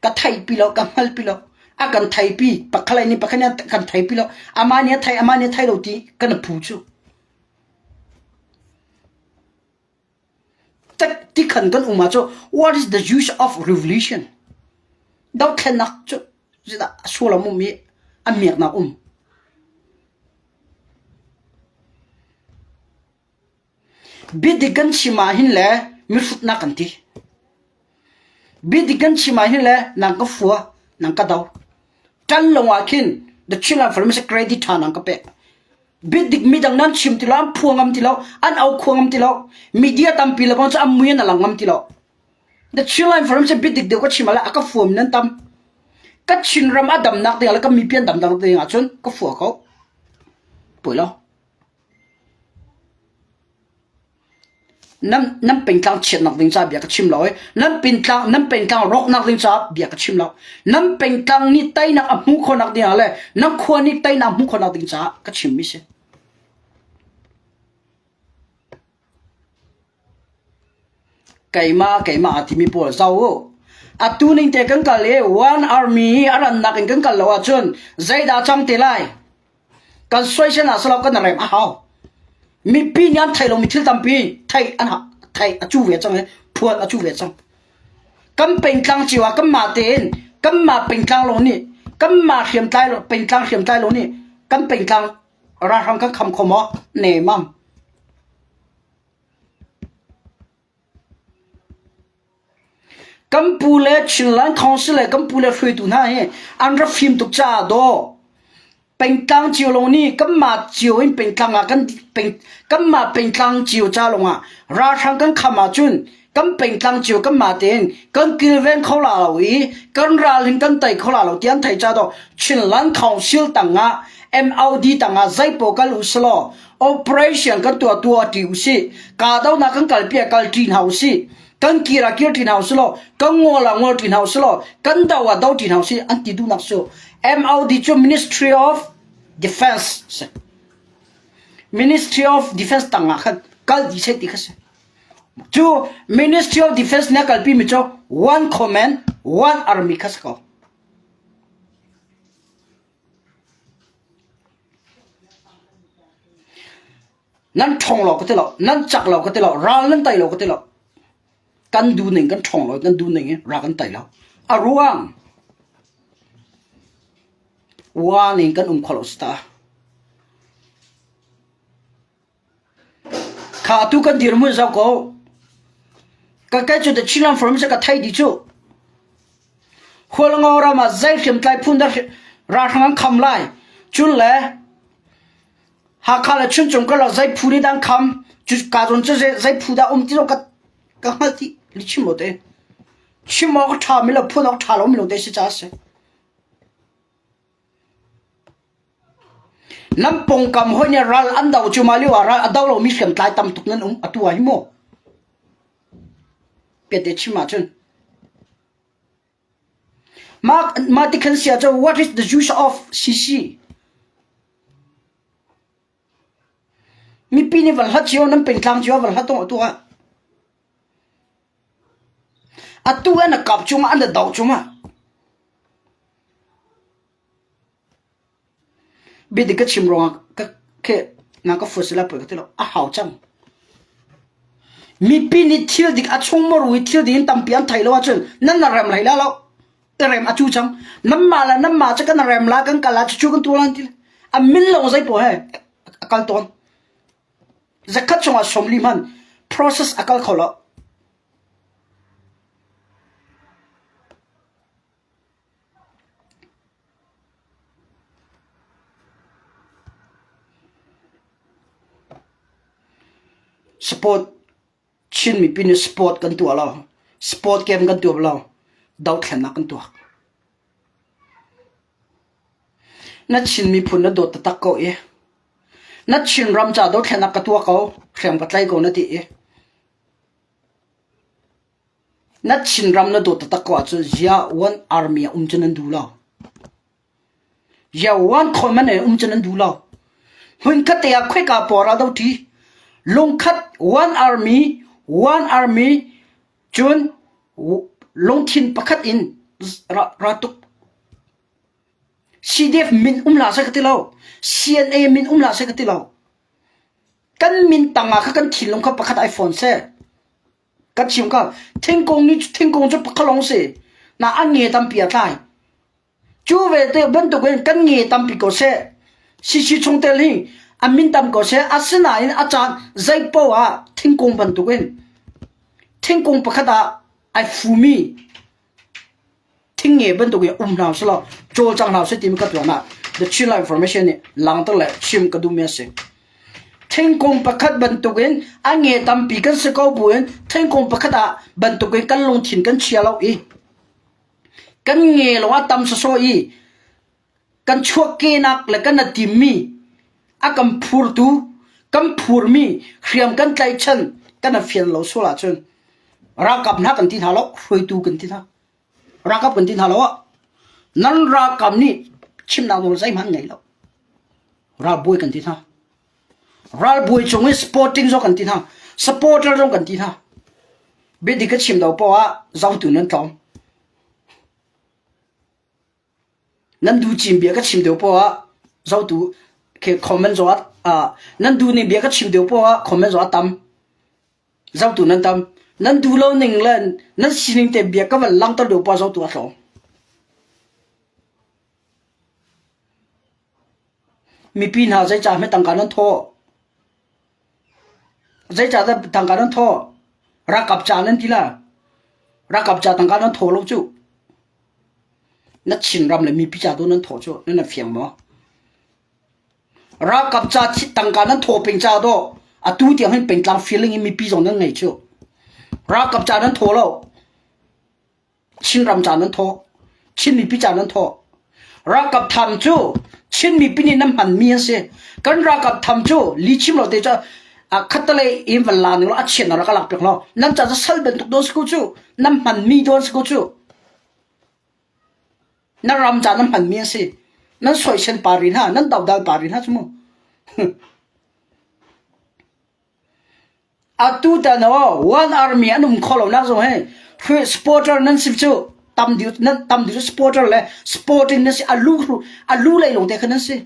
Ka theipi lo, ka hngalpi lo. A kan theipi, pakhat nih pakhat nih kan theipi lo. Amah nih a thei, amah nih a thei lo ti kan phu cu. Tikhan kan um ahcun what is the use of revolution? Dothlennak cu zeidah a sullam um i a miaknak um? Biadik kan chim ahhin le mihrutnak kan ti. Biadik kan chim ahhin le nang ka fua, nang ka do. Ṭan lo ah khin the Chinland Forum credit ṭha nang ka pek. Biadik midang nan chim ti lo, an phua ngam ti lo, an au khua ngam ti lo, media tampi le bang cu an mui an lang ngam ti lo. The Chinland Forum cu biadik deuh ka chim ala a ka fuam nan tam. Ka Chinram a damnak ding le ka mipi an damnak ding ahcun ka fua ko. Pui lo. Nan nan pengtlang chiatnak ding caah bia ka chim lo i nan pengtlang nan pengtlang rawknak ding caah bia ka chim lo. Nan pengtlang nih teinak a hmuh khawhnak ding ah le nan khua nih teinak a hmuh khawhnak ding caah ka chimmi si. Keimah keimah a timi pawl zoh u. Atu ning te kan kal i one army hi a rannak in kan kal lo ahcun zeidah cang te lai? Kan soisel ah silo kan rem a hau. Mipi nih an theih lomi thil tampi theih an theih a cu ve cang i phuan a cu ve cang. Kan pengtlang cio ah kanmah tein kanmah pengtlang lawng nih kanmah hriamtlai pengtlang hriamtlai lawng nih kan pengtlang ralhrang kan kham kho maw? Nemam. Kan pu le Chinland Council le kan pu le hruaitu hna hi an rak fim tuk caah dawh pengtlang cio lawng nih kanmah cio in pengtlang ah kan peng kanmah pengtlang cio ca lawngah ralhrang kan kham ahcun kan pengtlang cio kanmah tein kan kilven kho la lo i kan ral hin kan tei kho la lo ti an theih caah dawh Chinland Council tangah MOD tangah zeipaoh kal usilaw operation kan tuah tuah ṭi usih kahdohnak kan kalpi ah kal ṭi hna usih kan kir ah kir ṭi hna usih law kan ngol ah ngol ṭi hna usih law kan do ah do ṭi hna usih an ti duhnak cu MOD cu Ministry of Defense si Ministry of Defense tang ah khan kal dih seh ti kha si cu Ministry of Defense nih a kalpi mi cu one command one army kha si ko Nan ṭhawng lo ka ti lo, nan cak lo ka ti lo, ral nan tei lo ka ti lo. Kan duhning kan ṭhawng lo, kan duhning in ral kan tei lo. A ruang uan in kan um kho lo si ta. Kha atu kan dirhmun zoh ko. Ka kai cu The Chinland Forum ka thei dih cu. Hualngo ram ah zei hriamtlai phun dah ralhrang an kham lai. Cun le Hakha le Chuncung karlak zei phu nih dah an kham. Cu ka zawn cu zei phu dah um ti zong ka ka hngalh ti li chim lo te. Chim awk a ṭha mi le phun awk ṭha lo mi lo te si caah a si. Nan pawngkam hawi nih ral an do cu mah lio ah ral a do lomi hriamtlai tam tuk nan um atu ah hi mu. Piate chim ahcun. Mah mah ti khan si ahcun what is the use of CC? Mipi nih van hlat cio nan pengtlang cio van hlat tung atu ah. Atu an a kap cungah an a do cungah. Biadik ka chim ruangah ka khi na ka fuat sila poi ka ti lo. A hau cang. Mipi nih thil dik a chung maru i thil dik in tampi an thei lo ahcun nan na rem hlei la lo. I rem a cu cang. Nanmah le nanmah cu kan rem la kan kal la cucu kan tuah lan ti. A min lo zei paoh he a kal tawn. Zakhat chungah 40 hman process a kal kho lo. Sport Chin mipi nih sport kan tuah lo. Sport game kan tuah lo. Dothlennak kan tuah. Na Chin miphun na dawt taktak ko i na Chin ram ca dothlennak ka tuah ko, hriam ka tlai ko na ti i Na Chinram na dawt taktak ko ahcun ziah one army ah um cu nan duh lo? Ziah one common in um cu nan duh lo? Hmunkhat te ah khoika pawl ah do ṭi? Lungkhat one army, one army cun lungthin pakhat in ra tuk. CDF min um hlah seh ka ti lo. CNA min um hlah seh ka ti lo. Kan min tang ah kha kan thinlung kha pakhat ai fawn seh. Ka chim ka thingkung nih thingkung cu pakhat lawng si. Na an nge tampi a tlai. Cu ve te bantukin kan nge tampi ko seh. Sisi chungtel hi a min tam ko seh. Asinain a caan zei poah ah thingkung bantukin thingkung pakhat ah ai fumi Thingnge bantuk in um hna usih law cawlcang hna usih timi ka tuan ah The Chinland Information nih langhter le chim ka duhmi a si. Thingkung pakhat bantukin a nge tampi kan si ko buin thingkung pakhat ah bantukin kan lungthin kan chia lo i kan nge lo a tam sawsawh i kan chuahkehnak le kan a timmi a kan phurtu kan phurmi hriam kan tlaihchan kan a fian lo sual ahcun ralkap hna kan ti hna lo hruaitu kan ti hna ralkap kan ti hna lo ah nan ralkap nih chimnak nawl zeihmanh ngei lo ralbawi kan ti hna ralbawi cung i sporting zong kan ti hna supporter zong kan ti hna biadik ka chim lo poah ah zotu nan tlawm Nan duh cin bia ka chim deuh poah ah zohtu comment zong ah nan duh ning bia ka chim deuh poah ah comment zong a tam. Zohtu nan tam. Nan duh lo ning le nan sining te bia ka van langhter deuh poah zohtu a tlawm. Mipi hna zeicah hme tangka nan thawh? Zeicahdah tangka nan thawh? Ralkap ca nan ti la. Ralkap ca tangka nan thawh lo cuh. Na Chinram le mipi ca tu nan thawh cu nan fiang maw? Ralkap ca tangka nan thawh peng ca dawh atu tiang hin pengtlang feeling in mipi zong nan ngei cu. Ralkap ca nan thawh lo. Chinram ca nan thawh. Chin mipi ca nan thawh. Ralkap tham cu Chin mipi nih nan hmanmi an si. Kan ralkap tham cu li chim lo te cu a khattalei in van la ning law a chian rak lak piak law nan ca cu sal bantuk dawn si ko cu nan hmanmi dawn si ko cu Na ram ca nan hmanmi an si. Nan soisen pa ri hna, nan dodal pa ri hna cu mu. Atu tan aw one army an um kho lo nak zong he supporter nan si cu tam diu nan tam diu supporter le sporting nan si alu alu lei lawng te kha nan si.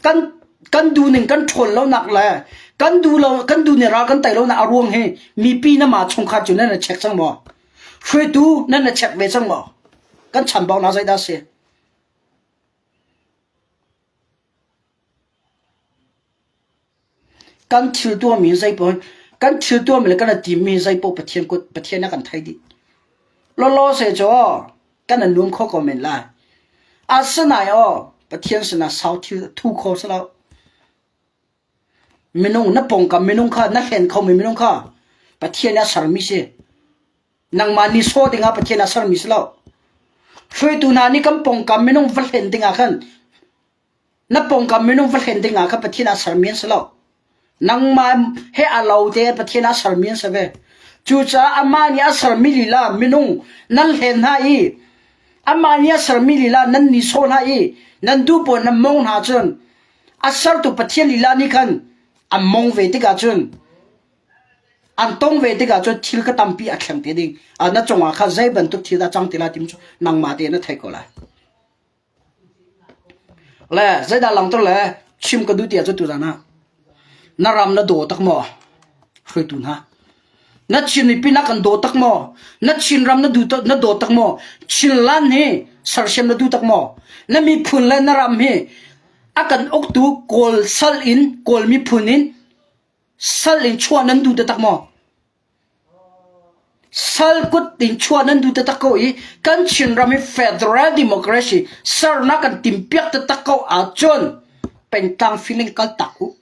Kan kan duhning kan ṭhawn lonak le kan duh lo kan duh ning ral kan tei lonak a ruang hi mipi na mah chungkhar cu nan i check cang maw? Hruaitu nan i check ve cang maw? Kan chambaunak zeidah a si? Kan thil tuahmi zeipaoh kan thil tuahmi le kan i timmi zeipaoh Pathian kut Pathian a kan thei dih. Lawlaw seh cu kan i nuam kho ko men lai. Asinain aw Pathian sinah sau thil thu kho si lo. Minung na pawngkam minung kha na hlen khomi minung kha Pathian nih a sermi si. Nangmah nih sawh dingah Pathian a sermi si lo. Hruaitu hna nih kan pawngkam minung va hlen dingah khan Na pawngkam minung va hlen ding ah khan Pathian a sermi an si lo. Nangmah he a lo te Pathian a sermi an si ve. Cucaah amah nih a sermi lila minung nan hlen hna i amah nih a sermi lila nan nihsawh hna i nan duh pawl nan mong hna cun a sertu Pathian lila nih khan an mong ve tikah cun an tong ve tikah cun thil ka tampi a thleng te ding. Na cungah khan zei bantuk thil dah cang ti lai timi cu nangmah tein na theih ko lai. Le zeidah langhter le chim ka duh ti ahcun tuzan ah. Na ram na daw tak maw? Hruaitu hna. Na Chin mipi na kan daw tak maw? Na Chinram na duh na daw tak maw? Chinland hi sersiam na duh tak maw? Na miphun le na ram hi a kan uktu Kawl sal in Kawl miphun in sal in chuah nan duh taktak maw? Sal kut in chuah nan duh taktak ko i kan Chinram hi federal democracy sernak kan timpiak taktak ko ahcun pengtlang feeling kal tak u.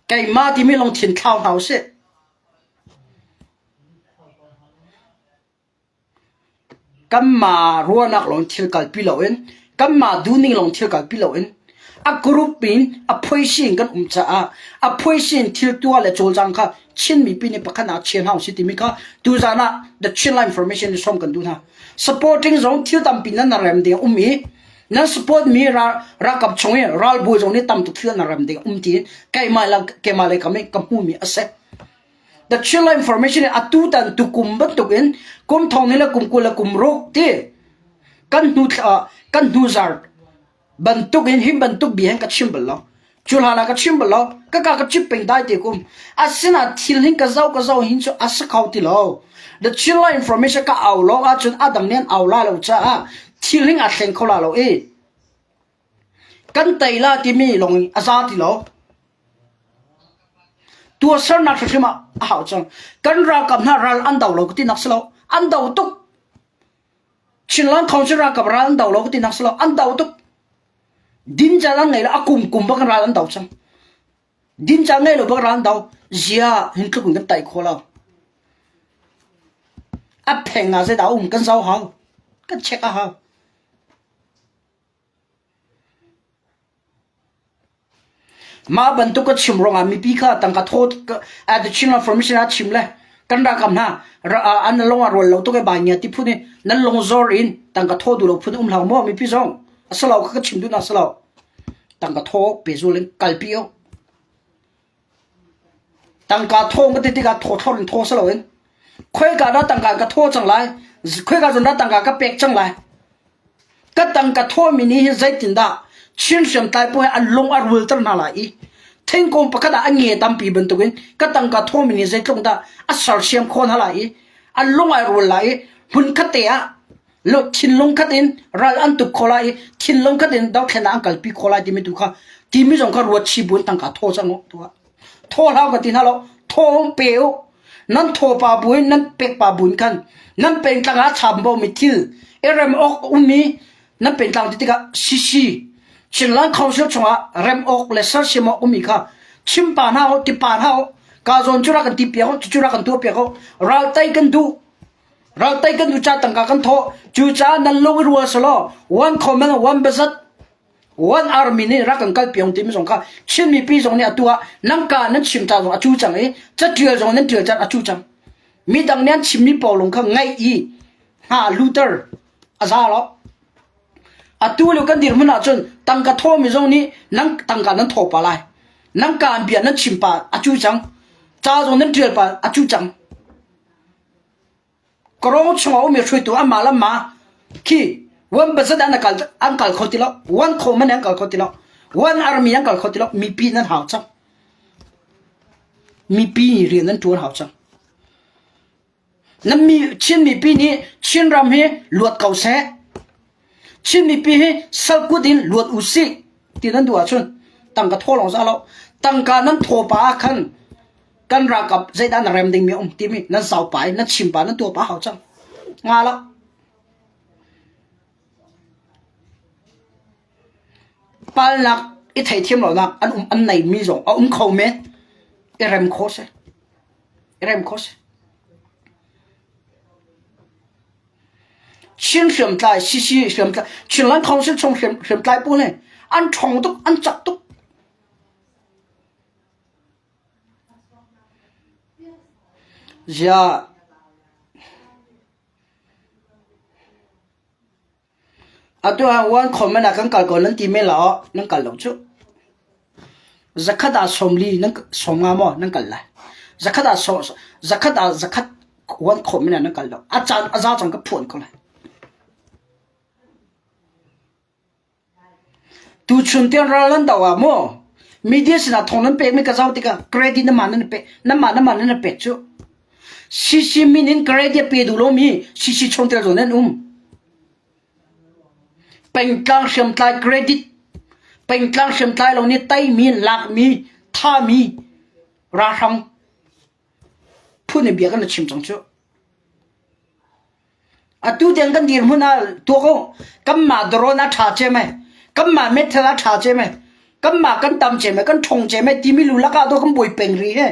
Keimah timi lungthin thlau hna usih. Kanmah ruahnak lawng thil kalpi loin, kanmah duhning lawng thil kalpi loin, a group in a phuaisi in kan um caah a phuaisi in thil tuah le cawlcang kha Chin mipi nih pakhat ah chia hna usih timi kha tuzaan ah The Chin Line Formation nih sawm kan duh hna. Supporting zong thil tampi nan rem ding a um i nan support mi ralkap chung i ralbawi zong nih tam tuk thil nan rem ding a um tiin keimah le keimah lei kam i ka hmuhmi a si. The Chin Information in atutan tukum bantuk in kum thong ni le kum 20 le kum ruk ti kan hnu kan hnu zar bantuk in him bantuk bi hen ka chim bal lo cu hlan ah ka chim bal lo ka ka ka chip peng dai te kum asina thil hin ka zau ka zau hin chu asa khau ti lo The Chin Information ka au lo ahcun adang nih an au la lo caah thil hin a thleng kho la lo i Kan tei la timi lawng a za ti lo. Tuahsernak hrimhrim ah a hau cang. Kan ralkap hna ral an do lo ka tinak si lo. An do tuk. Chinland Council ralkap ral an do lo ka tinak si lo. An do tuk. Dincal an ngei lo. A kum kum bak ral an do cang. Dincal ngei lo bak ral an do. Zia hin tluk in kan tai kho lo. A pheng ah zeidah a um kan zoh hau. Kan check a hau. Mah bantuk ka chim ruangah mipi kha tangka thaw the Chin Reformation ah chim le kan ralkap hna an lung a rual lo tuk e bai ngia ti phun in nan lung zor in tangka thaw duh lo phun um hlah maw mipi zong a si lo ka chim duh na si lo tangka thaw pehzul in kalpi u Tangka thaw ka ti tikah thaw thlor in thaw si loin khoika dah tangka ka thaw cang lai, khoika zawn dah tangka ka pek cang lai. Ka tangka thawmi nih hin zeitindah Chin hriamtlai pawl he an lung a rulter hna lai i thingkung pakhat ah a nge tampi bantukin ka tangka thawmi nih zeitluk dah a sersiam khawh hna lai i an lung ai rul lai i hmunkhat te ah thinlung khat in ral an tuk kho lai i thinlung khat in dothlennak an kalpi kho lai timi tu kha timi zong kha ruat chi buin tangka thaw cang u tuah thaw hlau ka ti hna lo thaw pe u nan thaw pa buin nan pek pa buin khan nan pengtlang ah cham bo mi thil i rem awk ummi nan pengtlang ti tikah CC Chinland Council chungah rem awk le sersiam awk ummi kha chim pa hna u ti pa hna u ka zawn cu ra kan ti piak u cu ra kan tuah piak u ral tai kan duh Raltai kan u ca tangka kan thawh. Cucaah nan lung i rual selaw one common one budget one army nih rak kan kal piong timi zong kha Chin mipi zong nih atu ah nan ka nan chim ta zong a cu cang i catial zong nan tial caan a cu cang. Mi dang nih an chimmi pawl lung kha ngaih i hna luter a za lo. Atu lio kan dirhmun ahcun tangka thawmi zong nih nan tangka nan thaw pa lai. Nan ka an bia nan chim pa a cu cang. Ca zong nan tial pa a cu cang. Kawrong chungah ummi hruaitu anmah le anmah khi one budget an kal an kal kho ti lo one common an kal kho ti lo one army an kal kho ti lo mipi nan hau cang mipi rian nan tuan hau cang nan mi Chin mipi nih Chinram hi luat ko seh Chin mipi hi salkut in luat u sih ti nan duh ahcun tangka thaw lawng za lo tangka nan thaw pa ah khan kan ralkap zeidah na rem dingmi a um timi nan sau pa i nan chim pa nan tuah pa hau cang nga lo palnak i theithiam lonak an um an nei mi zong a um kho men i rem kho si i rem kho si Chin hriamtlai CC hriamtlai Chinland Council chung hriamtlai pawl he an ṭhawng tuk an cak tuk Ziah atu ah one comment ah kan kal ko nan ti men la aw nan kal lo cu. Zakhat ah 40 nan 50 maw nan kal lai. Zakhat ah zakhat ah zakhat one comment ah nan kal lo. A caan a za cang ka phuan ko lai. Tuchun tiang ral nan do ah maw media sinah thawng nan pekmi ka zoh tikah credit na mah nan pek nanmah nanmah nan pek cu. CC min in credit a pe duh lomi CC chungtel zong nan um. Pengtlang hriamtlai credit pengtlang hriamtlai lo nih teimi lakmi thami ralhrang phun in bia kan chim cang cu. Atu tiang kan dirhmun ah tuak u. Kanmah drone a ṭha cem ai. Kanmah metal a ṭha cem ai. Kanmah kan tam cem ai, kan ṭhong cem ai timi lu lakah dawh kan buai peng rih he.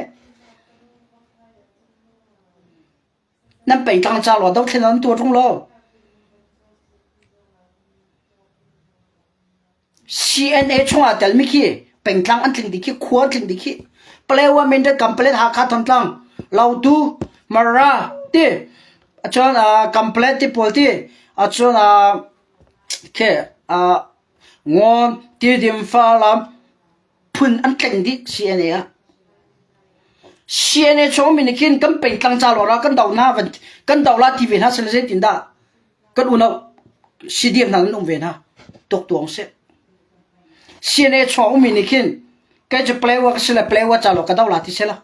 Nan pengtlang ca law dothlen an tuah ṭung lo. CNA chungah telmi khi pengtlang an tling dih khi khua an tling dih khi Palewa Mindat Kamplet Hakha Thantlang Lautu Mara ti cun Kamplet ti pawl ti cun khi Ngawn Tidim Falam phun an tling dih CNA ah CNA chung mi nih khin kan pengtlang ca lawng kan do hna kan do la ti ve hna sile zeitin dah kan unau CDF hna nan um ve hna tuk tuang si CNA chuak ummi nih khin kei cu Palewa ka si le Palewa ca lo ka do la ti sela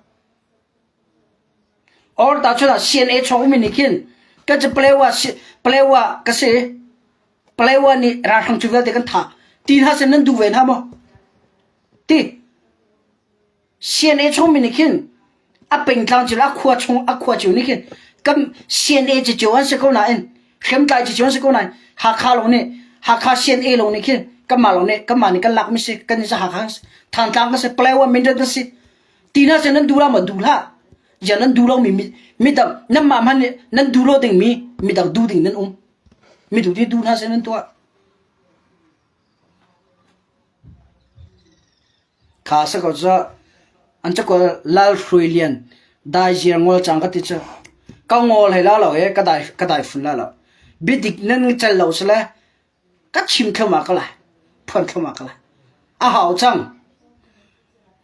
or ta chuna CNA chuak ummi nih khin kei cu Palewa Palewa ka si Palewa nih ralhrang cu vialte kan thah ti hna sin nan duh ve hna maw ti CNA chungmi nih khin a pengtlang cio le a khua chung a khua cio nih khin kan CNA cio an si ko nain hriamtlai cio an si ko nain Hakha lawng nih Hakha CNA lawng nih khin kanmah lawng nih kanmah nih kan lakmi si kan nih Hakha Thantlang kan si Palawan Mindat kan si ti hna sin nan duh la maw duh hlah ya nan duh lomi midang nanmah hmanh nih nan duh lo dingmi midang duh ding nan um mi duh ti duh hna sin nan tuah Kha si ko cu an cakual Lal Hruai Lian dai ziar ngol cang ka ti cu ka ngol hlei la lo i ka dai ka dai fun la lo. Biadik nan cel lo sile ka chim thluahmah ko lai phuan thluahmah ko lai. A hau cang.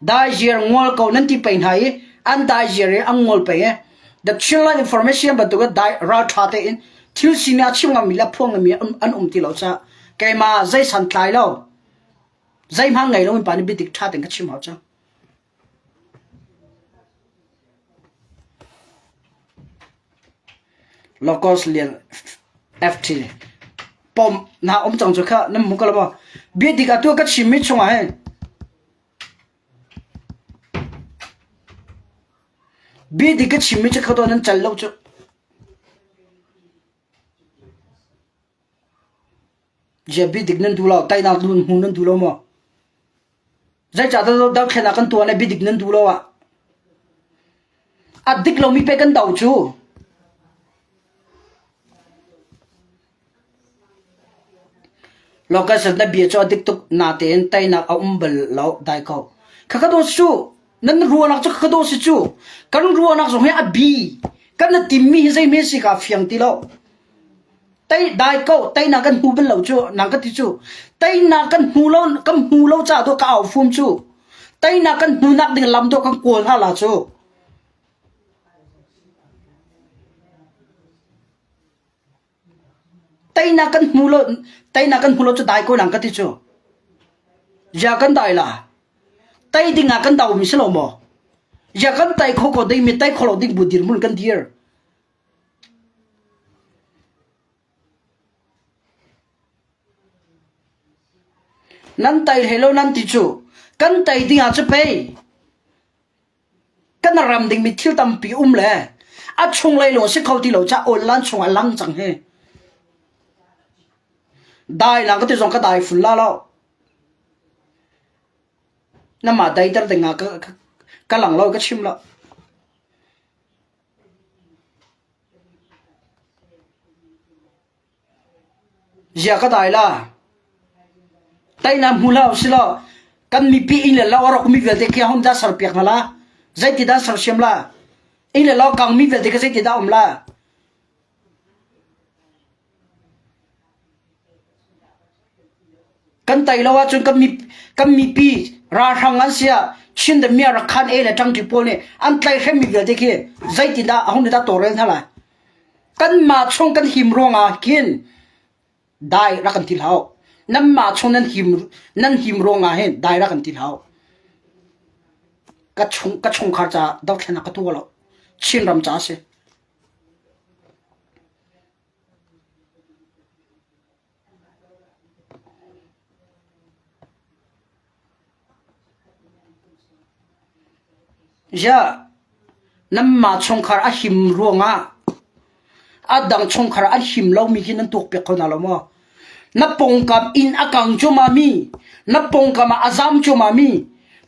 Dai ziar ngol ko nan ti pei hna i an dai ziar i an ngol pei i The Chinland Information bantuk in dai ralṭha tein thil sining a chim ngammi le phuang ngammi an um ti lo caah keimah zei santlai lo Zeihmanh ngei loin pa nih biadik ṭha tein ka chim hau cang. Locos lian FT pom na um cang cu kha nan hmu ko lo maw? Biadik atu ka chimmi chungah hin biadik ka chimmi cu kha nan cal lo cu. Ziapi dik nan duh lo, teinak hmu nan duh lo maw? Zeicahtiah dothlennak kan tuah le biadik nan duh lo ah? A dik lomi pei kan do cu. Locust na bia cu a dik tuk natein teinak a um bal lo dai ko. Khakha daw si cu nan ruahnak cu khakha daw si cu kan ruahnak zong hi a bi kan na timmi hi zeihme si ka fiang ti lo. Tei dai ko teinak kan hmu bal lo cu nang ka ti cu teinak kan hmu lo kan hmu lo ca dawh ka au fum cu teinak kan hmunak ding lam dawh kan kawl hna la cu teinak kan hmu lo teinak kan hmu lo cu dai ko nang ka ti cu ya kan dai la tei ding ah kan do mi si lo maw ya kan tei kho ko ding mi tei kho lo ding bu dirhmun kan dir Nan tei hlei lo nan ti cu kan tei ding ah cu pei kan ram dingmi thil tampi um le a chunglei lawng si kho ti lo ca online chung ah lang cang hi. Dai lang ka ti zong ka dai fun la lo. Namah daiter ding ah ka, ka, ka lang lo ka chim lo. Zia ka dai la. Teinak hmu hlah usih law kan mipi inn le lo a rawkmi vialte khi ahom dah serpiak hna la? Zeiti dah sersiam la? Inn le lo kangmi vialte kha zeiti dah um la? Kan tei lo ahcun kan, mi, kan mipi ralhrang an si ah Chin the Mia Rakhan e le ṭangṭi pawl nih an tlaihhremmi vialte khi zeitindah a hung nih dah tawlrel hna lai? Kanmah chung kan him ruangah khin dai rak kan ti hlah. Nanmah chung nan him nan him ruangah hin dai rak kan ti hlah. Ka chung ka chungkhar caah dothlennak ka tuah lo. Chinram caah a si. Ziah nanmah chungkhar a him ruangah a dang chungkhar an him lomi khi nan tuakpiak kho hna lo maw? Na pawngkam inn a kang cuahmahmi, na pawngkam ah a zam cuahmahmi,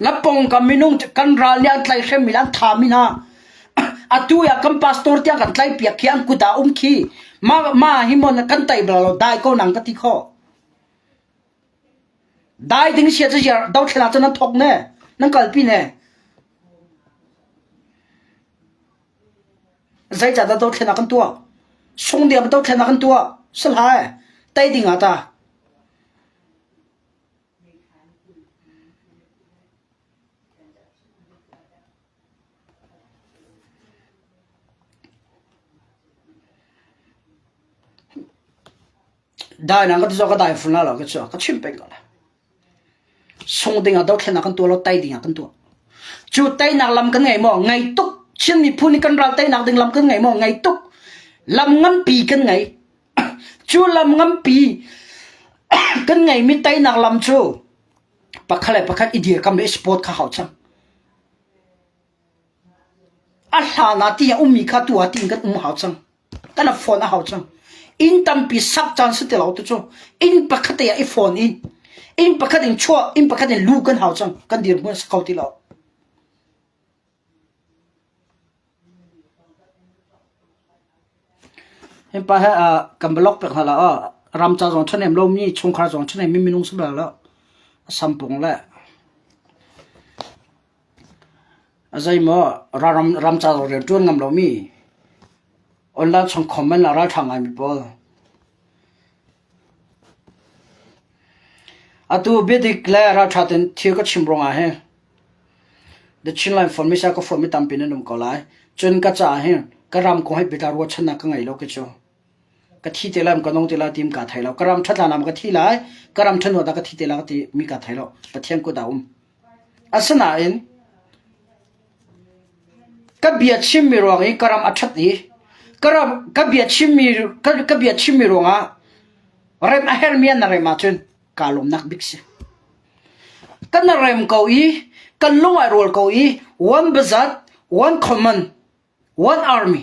na pawngkam minung kan ral nih an tlaihhremmi le an thami hna atu ah kan pastor tiang kan tlaihpiak khi an kut ah um khi mah mah hi maw kan tai bal lo dai ko nang ka ti khawh. Dai ding sia cu dothlen ah cun nan thawk ne, nan kalpi ne. Zeicahdah dothlen ah kan tuah? Sungdiam dothlen ah kan tuah. Si hlah tei ding ah ta. Dai na ka ti ka dai fun la lo ka chu ka chim peng ko la. Sung ding ah dothlennak kan tuah lo tai ding ah kan tuah. Cu teinak lam kan ngei maw? Ngei tuk. Chin miphun nih kan ral teinak ding lam kan ngei maw? Ngei tuk. Lam nganpi kan ngei. Cu lam nganpi kan ngeimi teinak lam cu pakhat le pakhat i dirkam le i support kha hau cang. A hlan ah ti a ummi kha tu ah tiin kan um hau cang. Kan a phone a hau cang. Inn tampi sak caan si ti lo tu cu inn pakhat te ah i phone in inn pakhat in chuah inn pakhat in lu kan hau cang. Kan dirhmun a si kho ti lo. Hi pa he kan blog pek hna la ram ca zong ṭhahnem lomi chungkhar zong ṭhahnem mi minung si bal lo. A sampung le A zeimaw ram ca zong rian ṭuan ngam lomi online chung comment ah ralṭha ngaimi pawl. Atu biadik le ralṭha tein thil ka chim ruangah hin The Chinland Phone ka phone mi tampi nan um ko lai. Cun ka caah hin ka ram kong hi biatla ruahchannak ka ngei lo ke cu. Ka thi te lai ka nung te lai tim ka thei lo. Ka ram ṭhat hlan ah ka thi lai, ka ram ṭhat hnu ah ka thi te lai ka ti mi ka thei lo. Pathian kut ah um. Asinain ka bia chimmi ruang i ka ram a ṭhat i ka ram ka bia chimmi ka bia chimmi ruangah rem a herhmi an rem ahcun kaa lawmnak bik si. Kan rem ko i kan lung ai rual ko i one bazat, one common, one army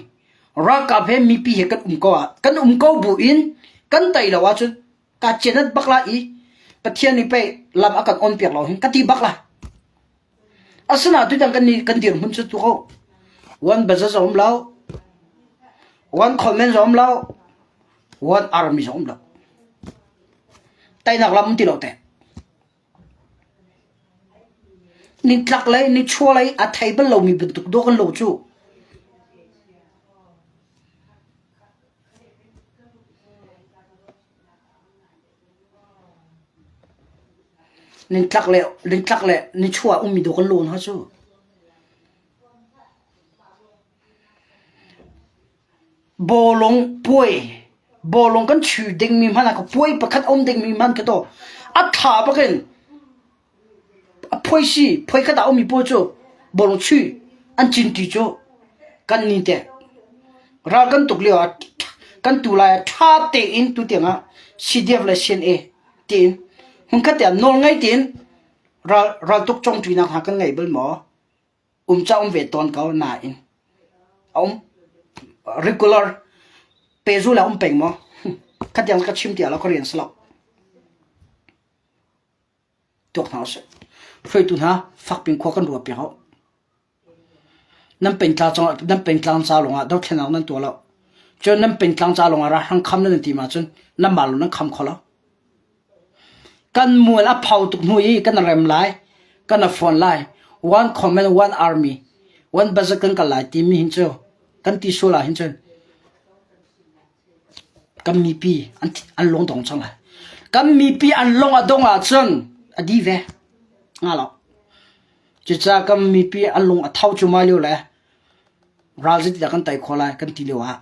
ralkap he mipi he kan um ko ah kan um ko bu in kan tei lo ahcun ka cianat bak la i Pathian nih pei lam a kan on piak lo hin ka ti bak la. Asina tutan kan ni kan dirhmun cu tu ko. One budget zong um lo. One comment zong um lo. One army zong um lo. Teinak lam um ti lo te. Nitlak lei nichuah lei a thei bal lomi bantuk dawh kan lo cu. Nitlak le nitlak le nichuah ummi dawh kan lo hna cu. Bawlung puai bawlung kan chu dingmi hmanh ah puai pakhat a um dingmi hmanh khi taw a ṭha bakin a phuaisi phuai khat ah a ummi pawl cu bawlung chu an cinṭi cu kan ni te ral kan tuk lio ah kan tu lai ah ṭha tein tutiang ah CDF le CNA tiin hmunkhat te ah nawl ngei tein ral raltuk congṭinak hna kan ngei bal maw? Um ca um ve tawn ko nain a um regular pehzul ah um peng maw? Khatiang ka chim tiah lo ka rian si lo. Tuak hna usih. Hruaitu hna fakpin khua kan ruah piak ho. Nan pengtlang nan pengtlang ca lawngah dothlennak nan tuah lo. Cun nan pengtlang ca lawngah ralhrang kham nan ti ma cun nan mah lawng nan kham kho lo. Kan mual a phau tuk hnu i kan rem lai, kan a fawn lai. One command, one army, one budget kan kal lai timi hin cu kan ti sual ah hin cun kan mipi an, an lung dong cang lai. Kan mipi an lung a dong ahcun a di ve. Nga lo. Cucaah kan mipi an lung a tho cu ma lio le ral zeitindah kan tei khawh lai kan ti lio ah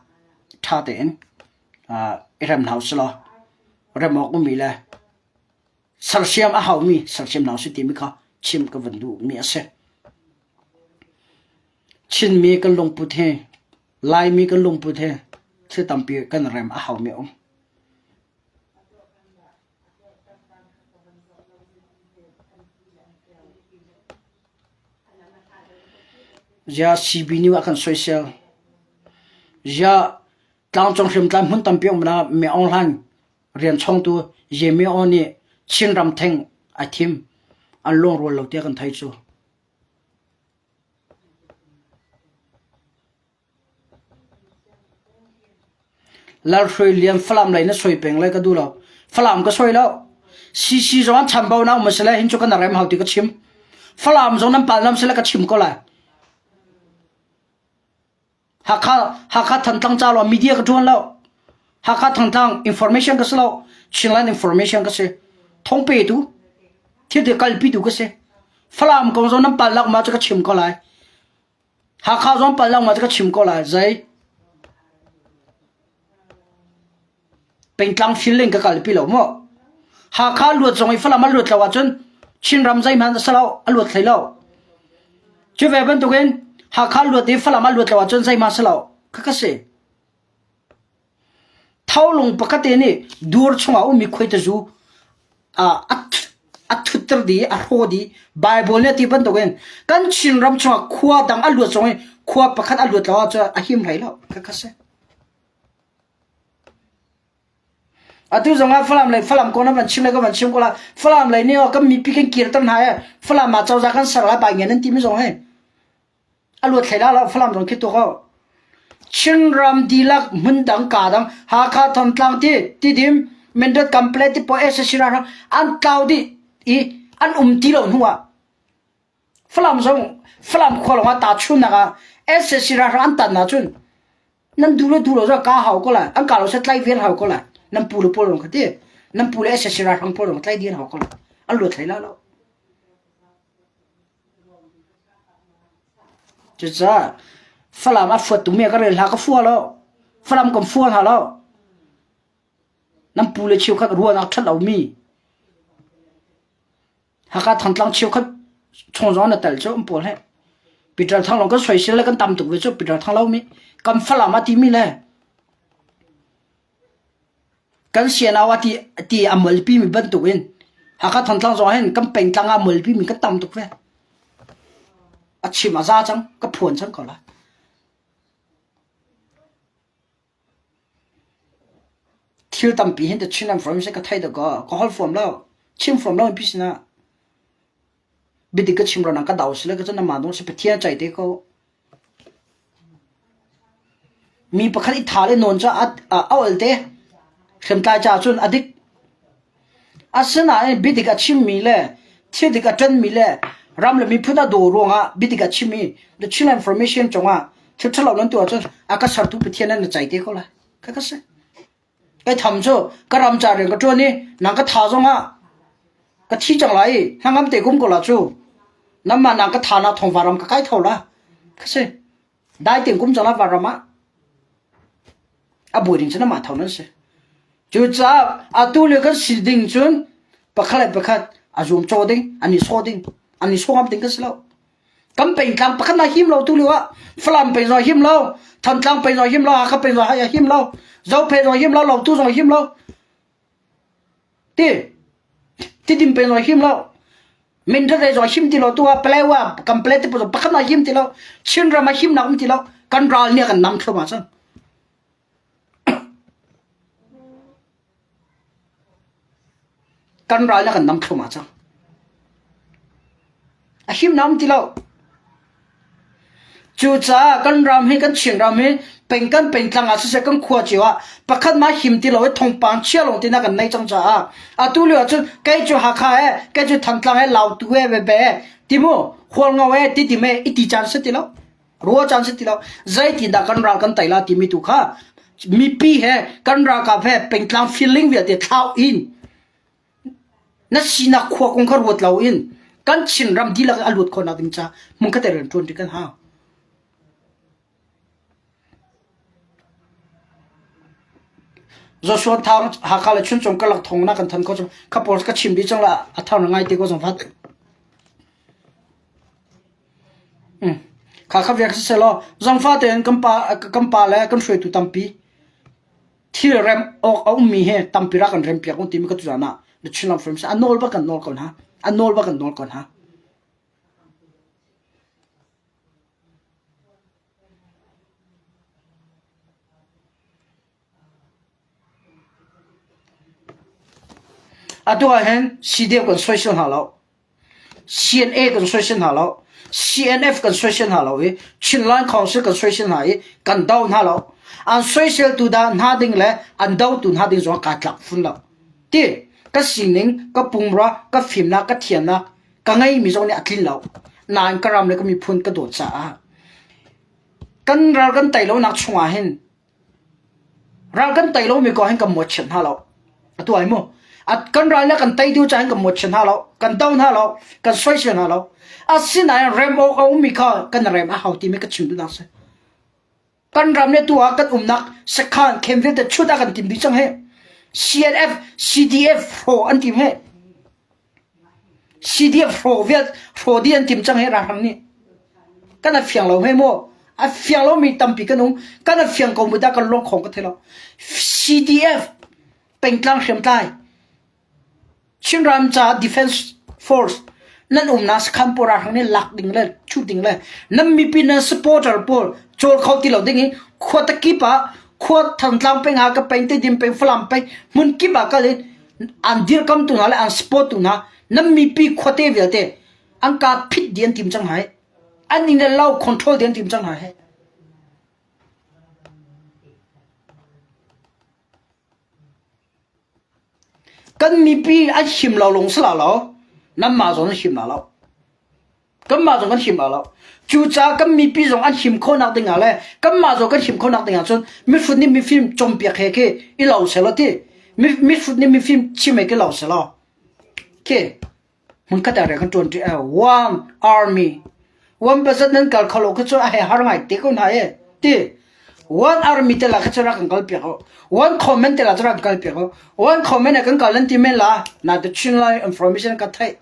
ṭha tein uh, i rem hna usih law rem awk ummi le. Sersiam a haumi sersiam hna usih timi kha chim ka van duhmi a si. Chinmi kan lungput hi Laimi kan lungput hi thil tampi kan rem a haumi a um. Zia CB nih a kan soisel. Zia tlangcung hriamtlai hmun tampi um na Me Aung Hlaing rian chongtu Ye Me Aung nih Chinram theng a thim. An lungrual lo tiah kan thei cu. Lalhruai Lian Falam lei na soi peng lai ka duh lo. Falam ka soi lo. CC zong an chambau na um a si lai hin cu kan rem hau ti ka chim. Falam zong nan pal nam si lai ka chim ko lai. Hakha Hakha Thantlang ca lo media ka ṭuan lo. Hakha Thantlang information ka si lo. Chinland information ka si. Thong pe tu thil ti kalpi tu ka si. Falam kong zong nan pal lak ma cu ka chim ko lai. Hakha zong pal lak ma cu ka chim ko lai. Zei Pengtlang feeling ka kalpi lo maw? Hakha luat zong i Falam a luat lo ahcun Chinram zeihmanh a si lo, a luat hlei lo. Cu ve bantukin Hakha luat i Falam a luat lo ahcun zeihmanh a si lo. Kha ka si. Tholung pakhat te nih dur chungah ummi khuaitazu a thutter dih, a hraw dih. Bible nih a ti bantukin kan Chinram chungah khua dang a luat zong i khua pakhat a luat lo ahcun a him hlei lo. Kha ka si. Atu zongah Falam lei Falam kong na van chim le ka van chim ko la. Falam lei nih kan mipi kan kirter hna i Falam ah cozah kan ser lai bai ngen an timi zong hi a luat hlei la lo Falam zong khi tuk ko. Chinram dihlak hmundang ka dang Hakha Thantlang ti Tidim Mindat Kample ti po SSC ra an tlau dih i an um ti lo hnu ah Falam zong Falam khua lawng ah ta chunnak ah SSC ra an tan ahcun nan duh le duh lo zong ka hau ko lai an ka lo se tlai vial hau ko lai nan pu le pawl rong kha ti nan pu le SSC ralhrang pawl rong tlai dir hau ko lai an luat hlei la lo cucaah Falam a fuat tu mi ka rel hla ka fua lo Falam kan fua hna lo nan pu le cheukhat ruahnak ṭhat lo mi Hakha Thantlang cheukhat chung zong na tel cu an pawl he. Peter Thang lawng kan soisel le kan tam tuk ve cu Peter Thang lo mi kan Falam a timi le kan sianau a ti ti a molpi mi bantuk in Hakha Thantlang zong hin kan pengtlang ah molpi mi kan tam tuk ve. A chim a za cang ka phuan cang ko lai. Thil tampi hin The Chin Information ka thei dawkaw ka holh fuam lo. Chim fuam lo in pi sinah biadik ka chim ro nang ka dau sile ka cun namah dong si Pathian cai te ko. Mi pakhat i tha le nawn cu a ol te. Hriamtlai ca cun a dik. Asinain biadik a chimmi le thil dik a ṭanmi le ram le miphun a daw ruangah biadik a chim i The Chin Information cungah thil ṭhalo nan tuah ahcun a ka sertu Pathian nan na cai te ko lai. Kha ka si. Kai tham cu ka ram ca rian ka ṭuan i nang ka tha zongah ka thi cang lai i hnangam te kum ko la cu. Namah nang ka tha na thongva ram ka kai tho la. Kha si. Dai tein kum cang la van ram ah. A buai ding cu namah tho nan si. Cucaah atu lio kan si ding cun pakhat le pakhat a zuam caw ding, an i saw ding, an i saw ngam ding kan si lo. Kan pengtlang pakhat na him lo tu lio ah Falam peng zong him lo, Thantlang peng zong him lo, Hakha peng zong him lo, Zophei zong him lo, Lautu zong him lo. Ti Tidim peng zong him lo. Mindat lei zong him ti lo tu ah Palewa kan pale te pakhat na him ti lo. Chinram a him nak um ti lo. Kan ral nih kan nam thluahmah cang. Kan ral nih kan nam thluahmah cang. A him na um ti lo. Cucaah kan ram hi kan Chinram hi peng kan pengtlang ah siseh kan khua cio ah pakhat mah him ti lo i thawngpang chia lawng ti na kan nei cang caah atu lio ahcun kei cu Hakha he kei cu Thantlang he Lautu he bebe he timu Hualngo he titim he i ti caan si ti lo. Rua caan si ti lo. Zeitindah kan ral kan tei la timi tu kha mipi he kan ralkap he pengtlang feeling vialte thlau in na sinak khua kong kha ruat lo in kan Chinram dihlak a luat khawhnak ding ca hmunkhat ah rian ṭuan ṭi kan hau. Joshua Thang Hakha le Chuncung karlak thong na kan than kho chung kha pawl ka chim dih cang la a thar na ngai te ko zong fat. Kha kha viak si law zangfa tein kan pa kan pa le kan hruaitu tampi thil rem awk a ummi he tampi ra kan rem piak un timi ka tuzan ah na Chinland Films a nawl ba kan nawl ko hna a nawl ba kan nawl ko hna. Atu ah hin CDF kan soisel hna lo. CNA kan soisel hna lo. CNF kan soisel hna lo i Chinland Council kan soisel hna i kan do hna lo. An soiseltu dah hna ding le an dotu hna ding zong kaa tlak fun lo. Ti ka sining, ka pumrua, ka fimnak, ka thiamnak ka ngeimi zong nih a tlin lo. Nain ka ram le ka miphun ka dawt caah kan ral kan tei lonak chungah hin Ral kan tei lomi ko hin kan mawhchiat hna lo. Atu ai mu. Kan ral le kan tei dih caah hin kan mawhchiat hna lo. Kan do hna lo. Kan soisel hna lo. Asinain rem awk a ummi kha kan rem a hau timi ka chim duhnak si. Kan ram le tu ah kan umnak sakhan khem vialte chut ah kan tim dih cang he. CNF, CDF hraw an tim he. CDF hraw vial hraw dih an tim cang hi ralhrang nih. Kan a fiang lo hme maw? A fiang lomi tampi kan um. Kan a fiang ko mu dah kan lungkhong ka thei lo. CDF pengtlang hriamtlai Chinram ca Defense Force nan umnak sakhan pawl ralhrang nih lak ding le chuh ding le nan mipi nan supporter pawl cawl kho ti lo ding in khua takip ah khua Thantlang peng ah ka peng Tedim peng Falam peng hmun kip ah kal in an dirkamtu hna le an supporttu hna nan mipi khuate vialte an ka phit dih an tim cang hai an inn le lo control dih an tim cang hai kan mipi an him lo lung sala lo nanmah zong nan him la lo Kanmah zong kan him lo. Cucaah kan mipi zong an him khawhnak ding ah le kanmah zong kan him khawhnak ding ah cun mihrut nih mifim cawmpiak he khi i lo selaw ti. Mihrut nih mifim chim he khi lo selaw. Khi hmunkhat ah rian kan ṭuan ṭi one army one bazat nan kal kho lo khi cu a he har ngai te ko hna e ti. One army te la khi cu rak kan kal piak o. One comment te la cu rak kan kal piak o. One comment ah kan kal nan ti men la na the Chin Lai information ka theih.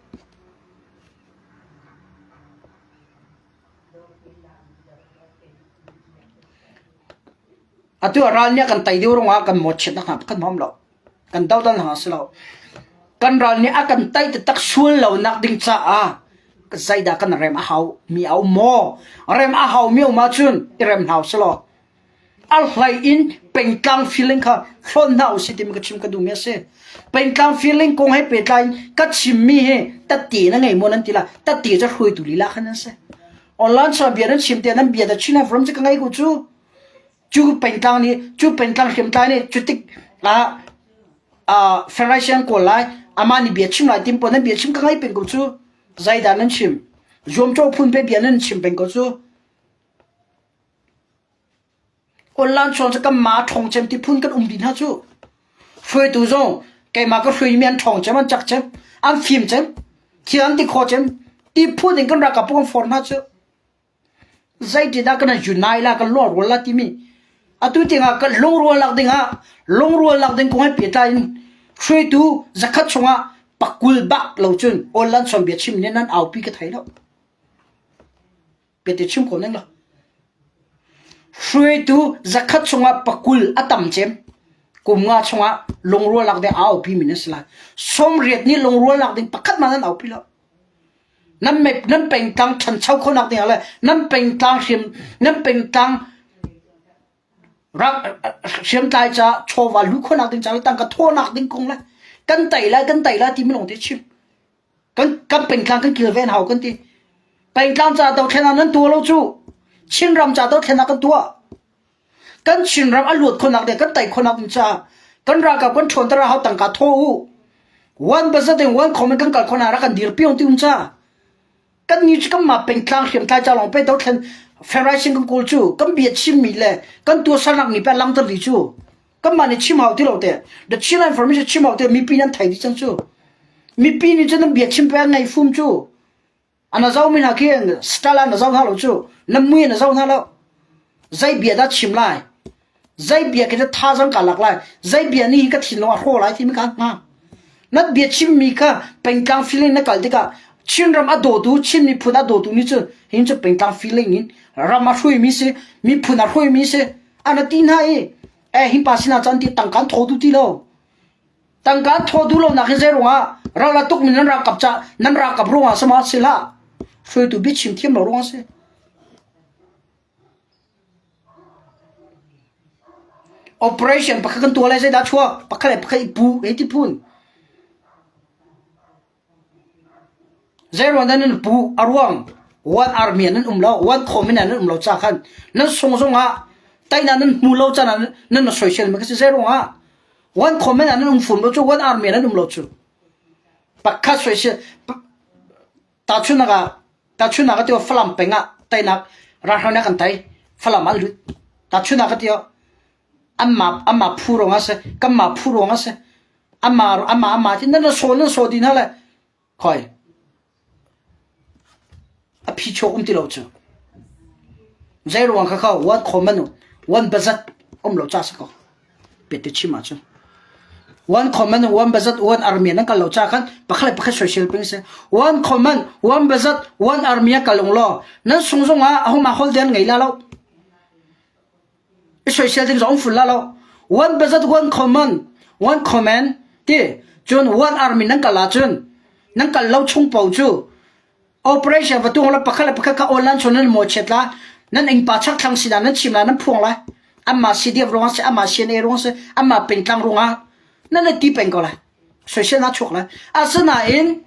Atu ah ral nih a kan tei deuh ruangah kan mawhchiatnak hna kan hmawm lo. Kan dodal hna a si lo. Kan ral nih a kan tei taktak sual lonak ding caah zeidah kan rem a hau mi a um maw? Rem a hau mi um ahcun i rem hna usih law A hlei in pengtlang feeling kha hlawn hna usih timi ka chim ka duhmi a si. Pengtlang feeling kong he pehtlai in ka chimmi hi tatti na ngei maw nan ti la tatti cu hruaitu lila khan nan si. Online chuan bia nan chim te nan bia da chin from cu ka ngei ko cu. Cu pengtlang nih cu pengtlang hriamtlai nih cu tik ah uh, Federation kawl lai ama nih bia chim lai tim pawl nan bia chim ka ngei peng ko cu. Zeidah nan chim? Zuamcawh phun pe bia nan chim peng ko cu. Online chuang cu kanmah a ṭhawng cem ti phun kan um dih hna cu. Hruaitu zong keimah ka hruaimi an ṭhawng cem, an cak cem, an fim cem, thil an ti kho cem ti phun in kan ralkap kan form hna cu. Zeitindah kan unite la, kan lungrual la timi atu tiangah kan lungrual nak dingah lungrual nak ding kong he pehtlai in hruaitu zakhat chungah pakul bak lo cun online chawn bia chim nih nan aupi ka thei lo. Biate chim ko ning law. Hruaitu zakhat chungah pakul a tam cem. Kum nga chungah lungrualnak ding a aupi mi nan si lai. Sawmriat nih lungrualnak ding pakhat ma nan aupi lo. Nan me nan pengtlang ṭhancho khonak ding ah le nan pengtlang hriam nan pengtlang rak hriamtlai ca chawva lu khonak ding ca le tangka thawnak ding kong le kan tei lai kan tei lai ti mi lawng te chim. Kan kan pengtlang kan kilven hau kan ti. Pengtlang ca dothlen ah nan tuah lo cu. Chinram ca dothlen ah kan tuah. Kan Chinram a luat khonak le kan tai khonak ding caah kan ralkap kan ṭhawnter ah hau tangka thaw u. One bazat in one comment kan kal khona rak kan dirpi ti um ca. Kan ni cu kan mah pengtlang hriamtlai ca lawng pe dothlen federation kan kawl cu kan bia chimmi le kan tuahsernak ni pe langter li cu. Kanmah nih chim hau ti lo te. The Chin Information chim hau te mipi nan thei dih cang cu. Mipi nih cun nan bia chim pe ngei fum cu. Ana zo mi hna khi style na zo hna lo cu. Na mui na zo hna lo. Zei bia dah chim lai? Zei bia khi thazaang ka lak lai, zei bia nih hi ka thinlung a hrawh lai timi kha hnga. Na bia chimmi kha pengtlang feeling na kal tikah Chinram a dawtu, Chin miphun a dawtu nih cun hin cu pengtlang feeling in ram a hruaimi si, miphun a hruaimi si, ana ti hna i eh hi pa sinah cun ti tangka an thaw duh ti lo. Tangka an thaw duh lo nak hi zei ruangah ral a tukmi nan ralkap ca nan ralkap ruangah sama si hlah. Hruaitu biachim thiam lo ruangah si. Operation pakhat kan tuah lai zeidah a chuak? Pakhat le pakhat i pu hei ti phun. Zeiruang dah nan pu? A ruang one army nan um lo, one common nan um lo ca khan nan sung zong ah teinak nan hmu lo caan ah nan soisel mi kha si zeiruang ah one common nan um fum lo cu one army nan um lo cu pakhat soisel Tahchunhnak ah tahchunhnak a ti Falam peng ah teinak ralhrang kan tei Falam an lut tahchunhnak a ti anmah anmah phu ruangah si kanmah phu ruangah si anmah anmah anmah ti nan saw nan saw ti hna le khoi a phi chuak um ti lo cu zei ruang kha kha one common one budget um lo cha si ko Pete chim ahcun one common one budget one army nan kal lo cha khan pakhat le pakhat soisel peng si one common one budget one army a kal ung law nan sung zong ah ahuma hol den ngei la lo i soisel ding zong ful la lo one budget one common one command ti cun one army nan kal ahcun nan kal lo chung po cu Operation va tung la pakhat le pakhat kha online chon nan mo chet la nan ingpa chak thlang sida nan chim la nan phuang lai amma CDF ruang si amma CNA ruang si amma pengtlang ruang ah nan le ti peng ko lai social na chuak lai asinain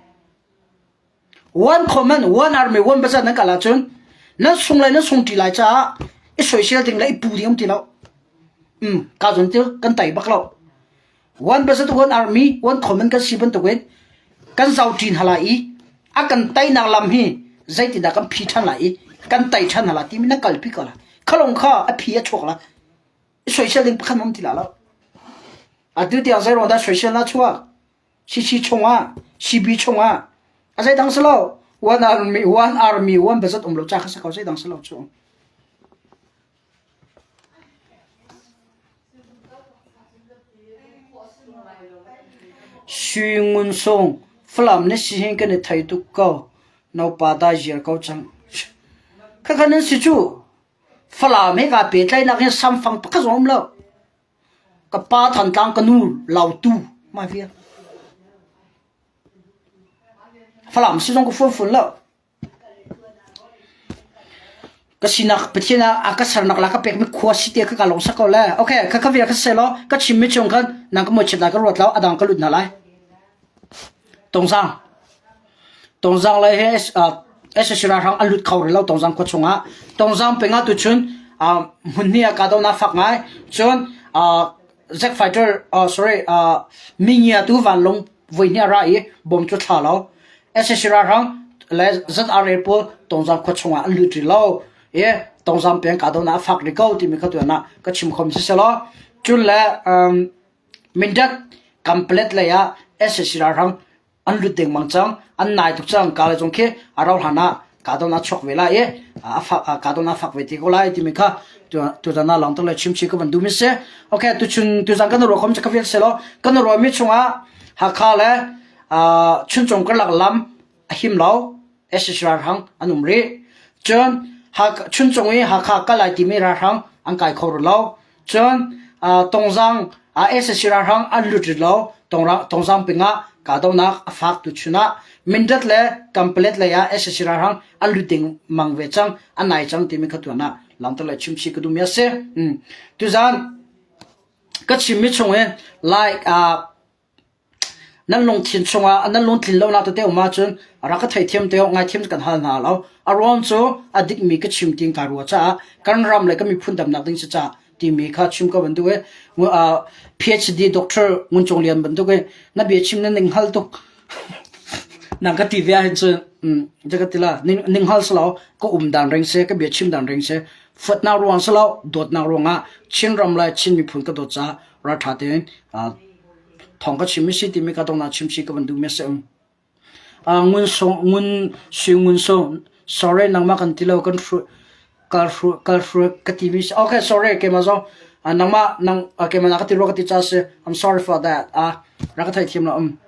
one common one army one bazar nan kal ahcun nan sung lai nan sung ti lai caah i soisel ding le i pu ding um ti lo um ka zon til kan tai bak lo One president, one army, one common kan si bantukin kan zau ṭin hala i a kan teinak lam hi zeitindah kan phi ṭhan lai i kan tei ṭhan hala timi na kalpi ko la. Khalong kha a phi a chuak la. Soisel ding pakhat um ti la lo. Atu tiang zeiruang dah soisel na chuak? CC chungah, CB chungah, a zeidang si lo. One army, one army, one budget um lo cha kha sa ko zeidang si lo cu. Sui Ngun Sung, Falam na si hin kan i thei tuk ko. Naupa dai ziar ko cang. Khakha nan si cu. Falam he kaa pehtlaihnak hin samfang pakhat zong um lo. Ka pa Thantlang ka nu Lautu ma vial. Falam si zong ka fuan fun lo. Ka sinak Pathian ah a ka sernak la ka pekmi khua si te kha ka lung sak ko le. Okay, kha kha vial kha se law ka chimmi chung khan nang ka muichiat lai ka ruat lo adang ka lut hna lai. Tongzang. Tongzang lai he SSC ralhrang an lut kho rih lo Tongzang khua chungah. Tongzang peng ah tuchun hmun hnih ah kahdohnak fak ngai. Cun Zack fighter sorry mingia tu vanlawng voi hnih a ra i bom cu thla lo. SAC ralhrang le ZRA pawl Tongzang khua chungah an lut rih lo i Tongzang peng kahdohnak a fak rih ko timi kha tuan ah ka chim khom si selaw cun le Mindat Kanpalet lei ah SAC ralhrang an lut dengmang cang an nai tuk cang ka le zong khi a rau hlan ah kahdohnak chuak ve lai i a fak kahdohnak fak ve te ko lai timi kha tuzan ah langter le chimchi ka van duh mi si okay tuchun tuzan kan ruah khom ka vial selaw kan ruah mi chungah Hakha le Chuncung karlak lam a him lo SSC ralhrang an um rih cun Chuncung i Hakha kal lai timi ralhrang an kai kho rih lo Cun Tongzang SAC ralhrang an lut rih lo. Tongzang ping ah kahdohnak a fak tuchun ah Mindat le Kanpalet lei ah SAC ralhrang an lut ding mang ve cang, an nai cang timi kha tuan ah langhter le chimchih ka duhmi a si. Tuzan ka chimmi chung hin like Nan lungthin chungah nan lungtlin lonak tete um ahcun rak ka theithiam te awk ngaithiam kan hal hna lo. A ruang cu a dikmi ka chim tiin kaa ruah caah kan ram le kan miphun damnak ding si caah timi kha chim ka van duh i PhD Doctor Ngun Cung Lian bantuk i na bia chim na ning hngal tuk. Nang ka ti ve ahhin cun ka ti la ning hngal si lo ka um dan ring si ka bia chim dan ring si fuatnak ruang si lo dawtnak ruangah Chin ram le Chin miphun ka dawt caah ralṭha tein Thawng ka chim i si timi ka dongnak chimchih ka van duhmi a si. Ngun sung ngun sui ngun sung sorry nangmah kan ti lo kan hru kal hru kal hru ka timi si okay sorry keimah zong Nangmah nang keimah na ka ti rua ka ti ca si. I'm sorry for that. Ah, rak ka theithiam lo um.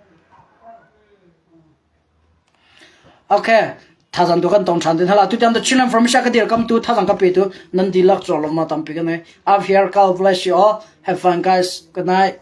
Okay. Thazang tu kan tong ṭhan tin hala tu tiang the Chinland from Misha ka dir kam tu thazang ka pe tu nan dilak cawlom ma tampi ka nei. Up here God bless you all. Have fun guys. Good night.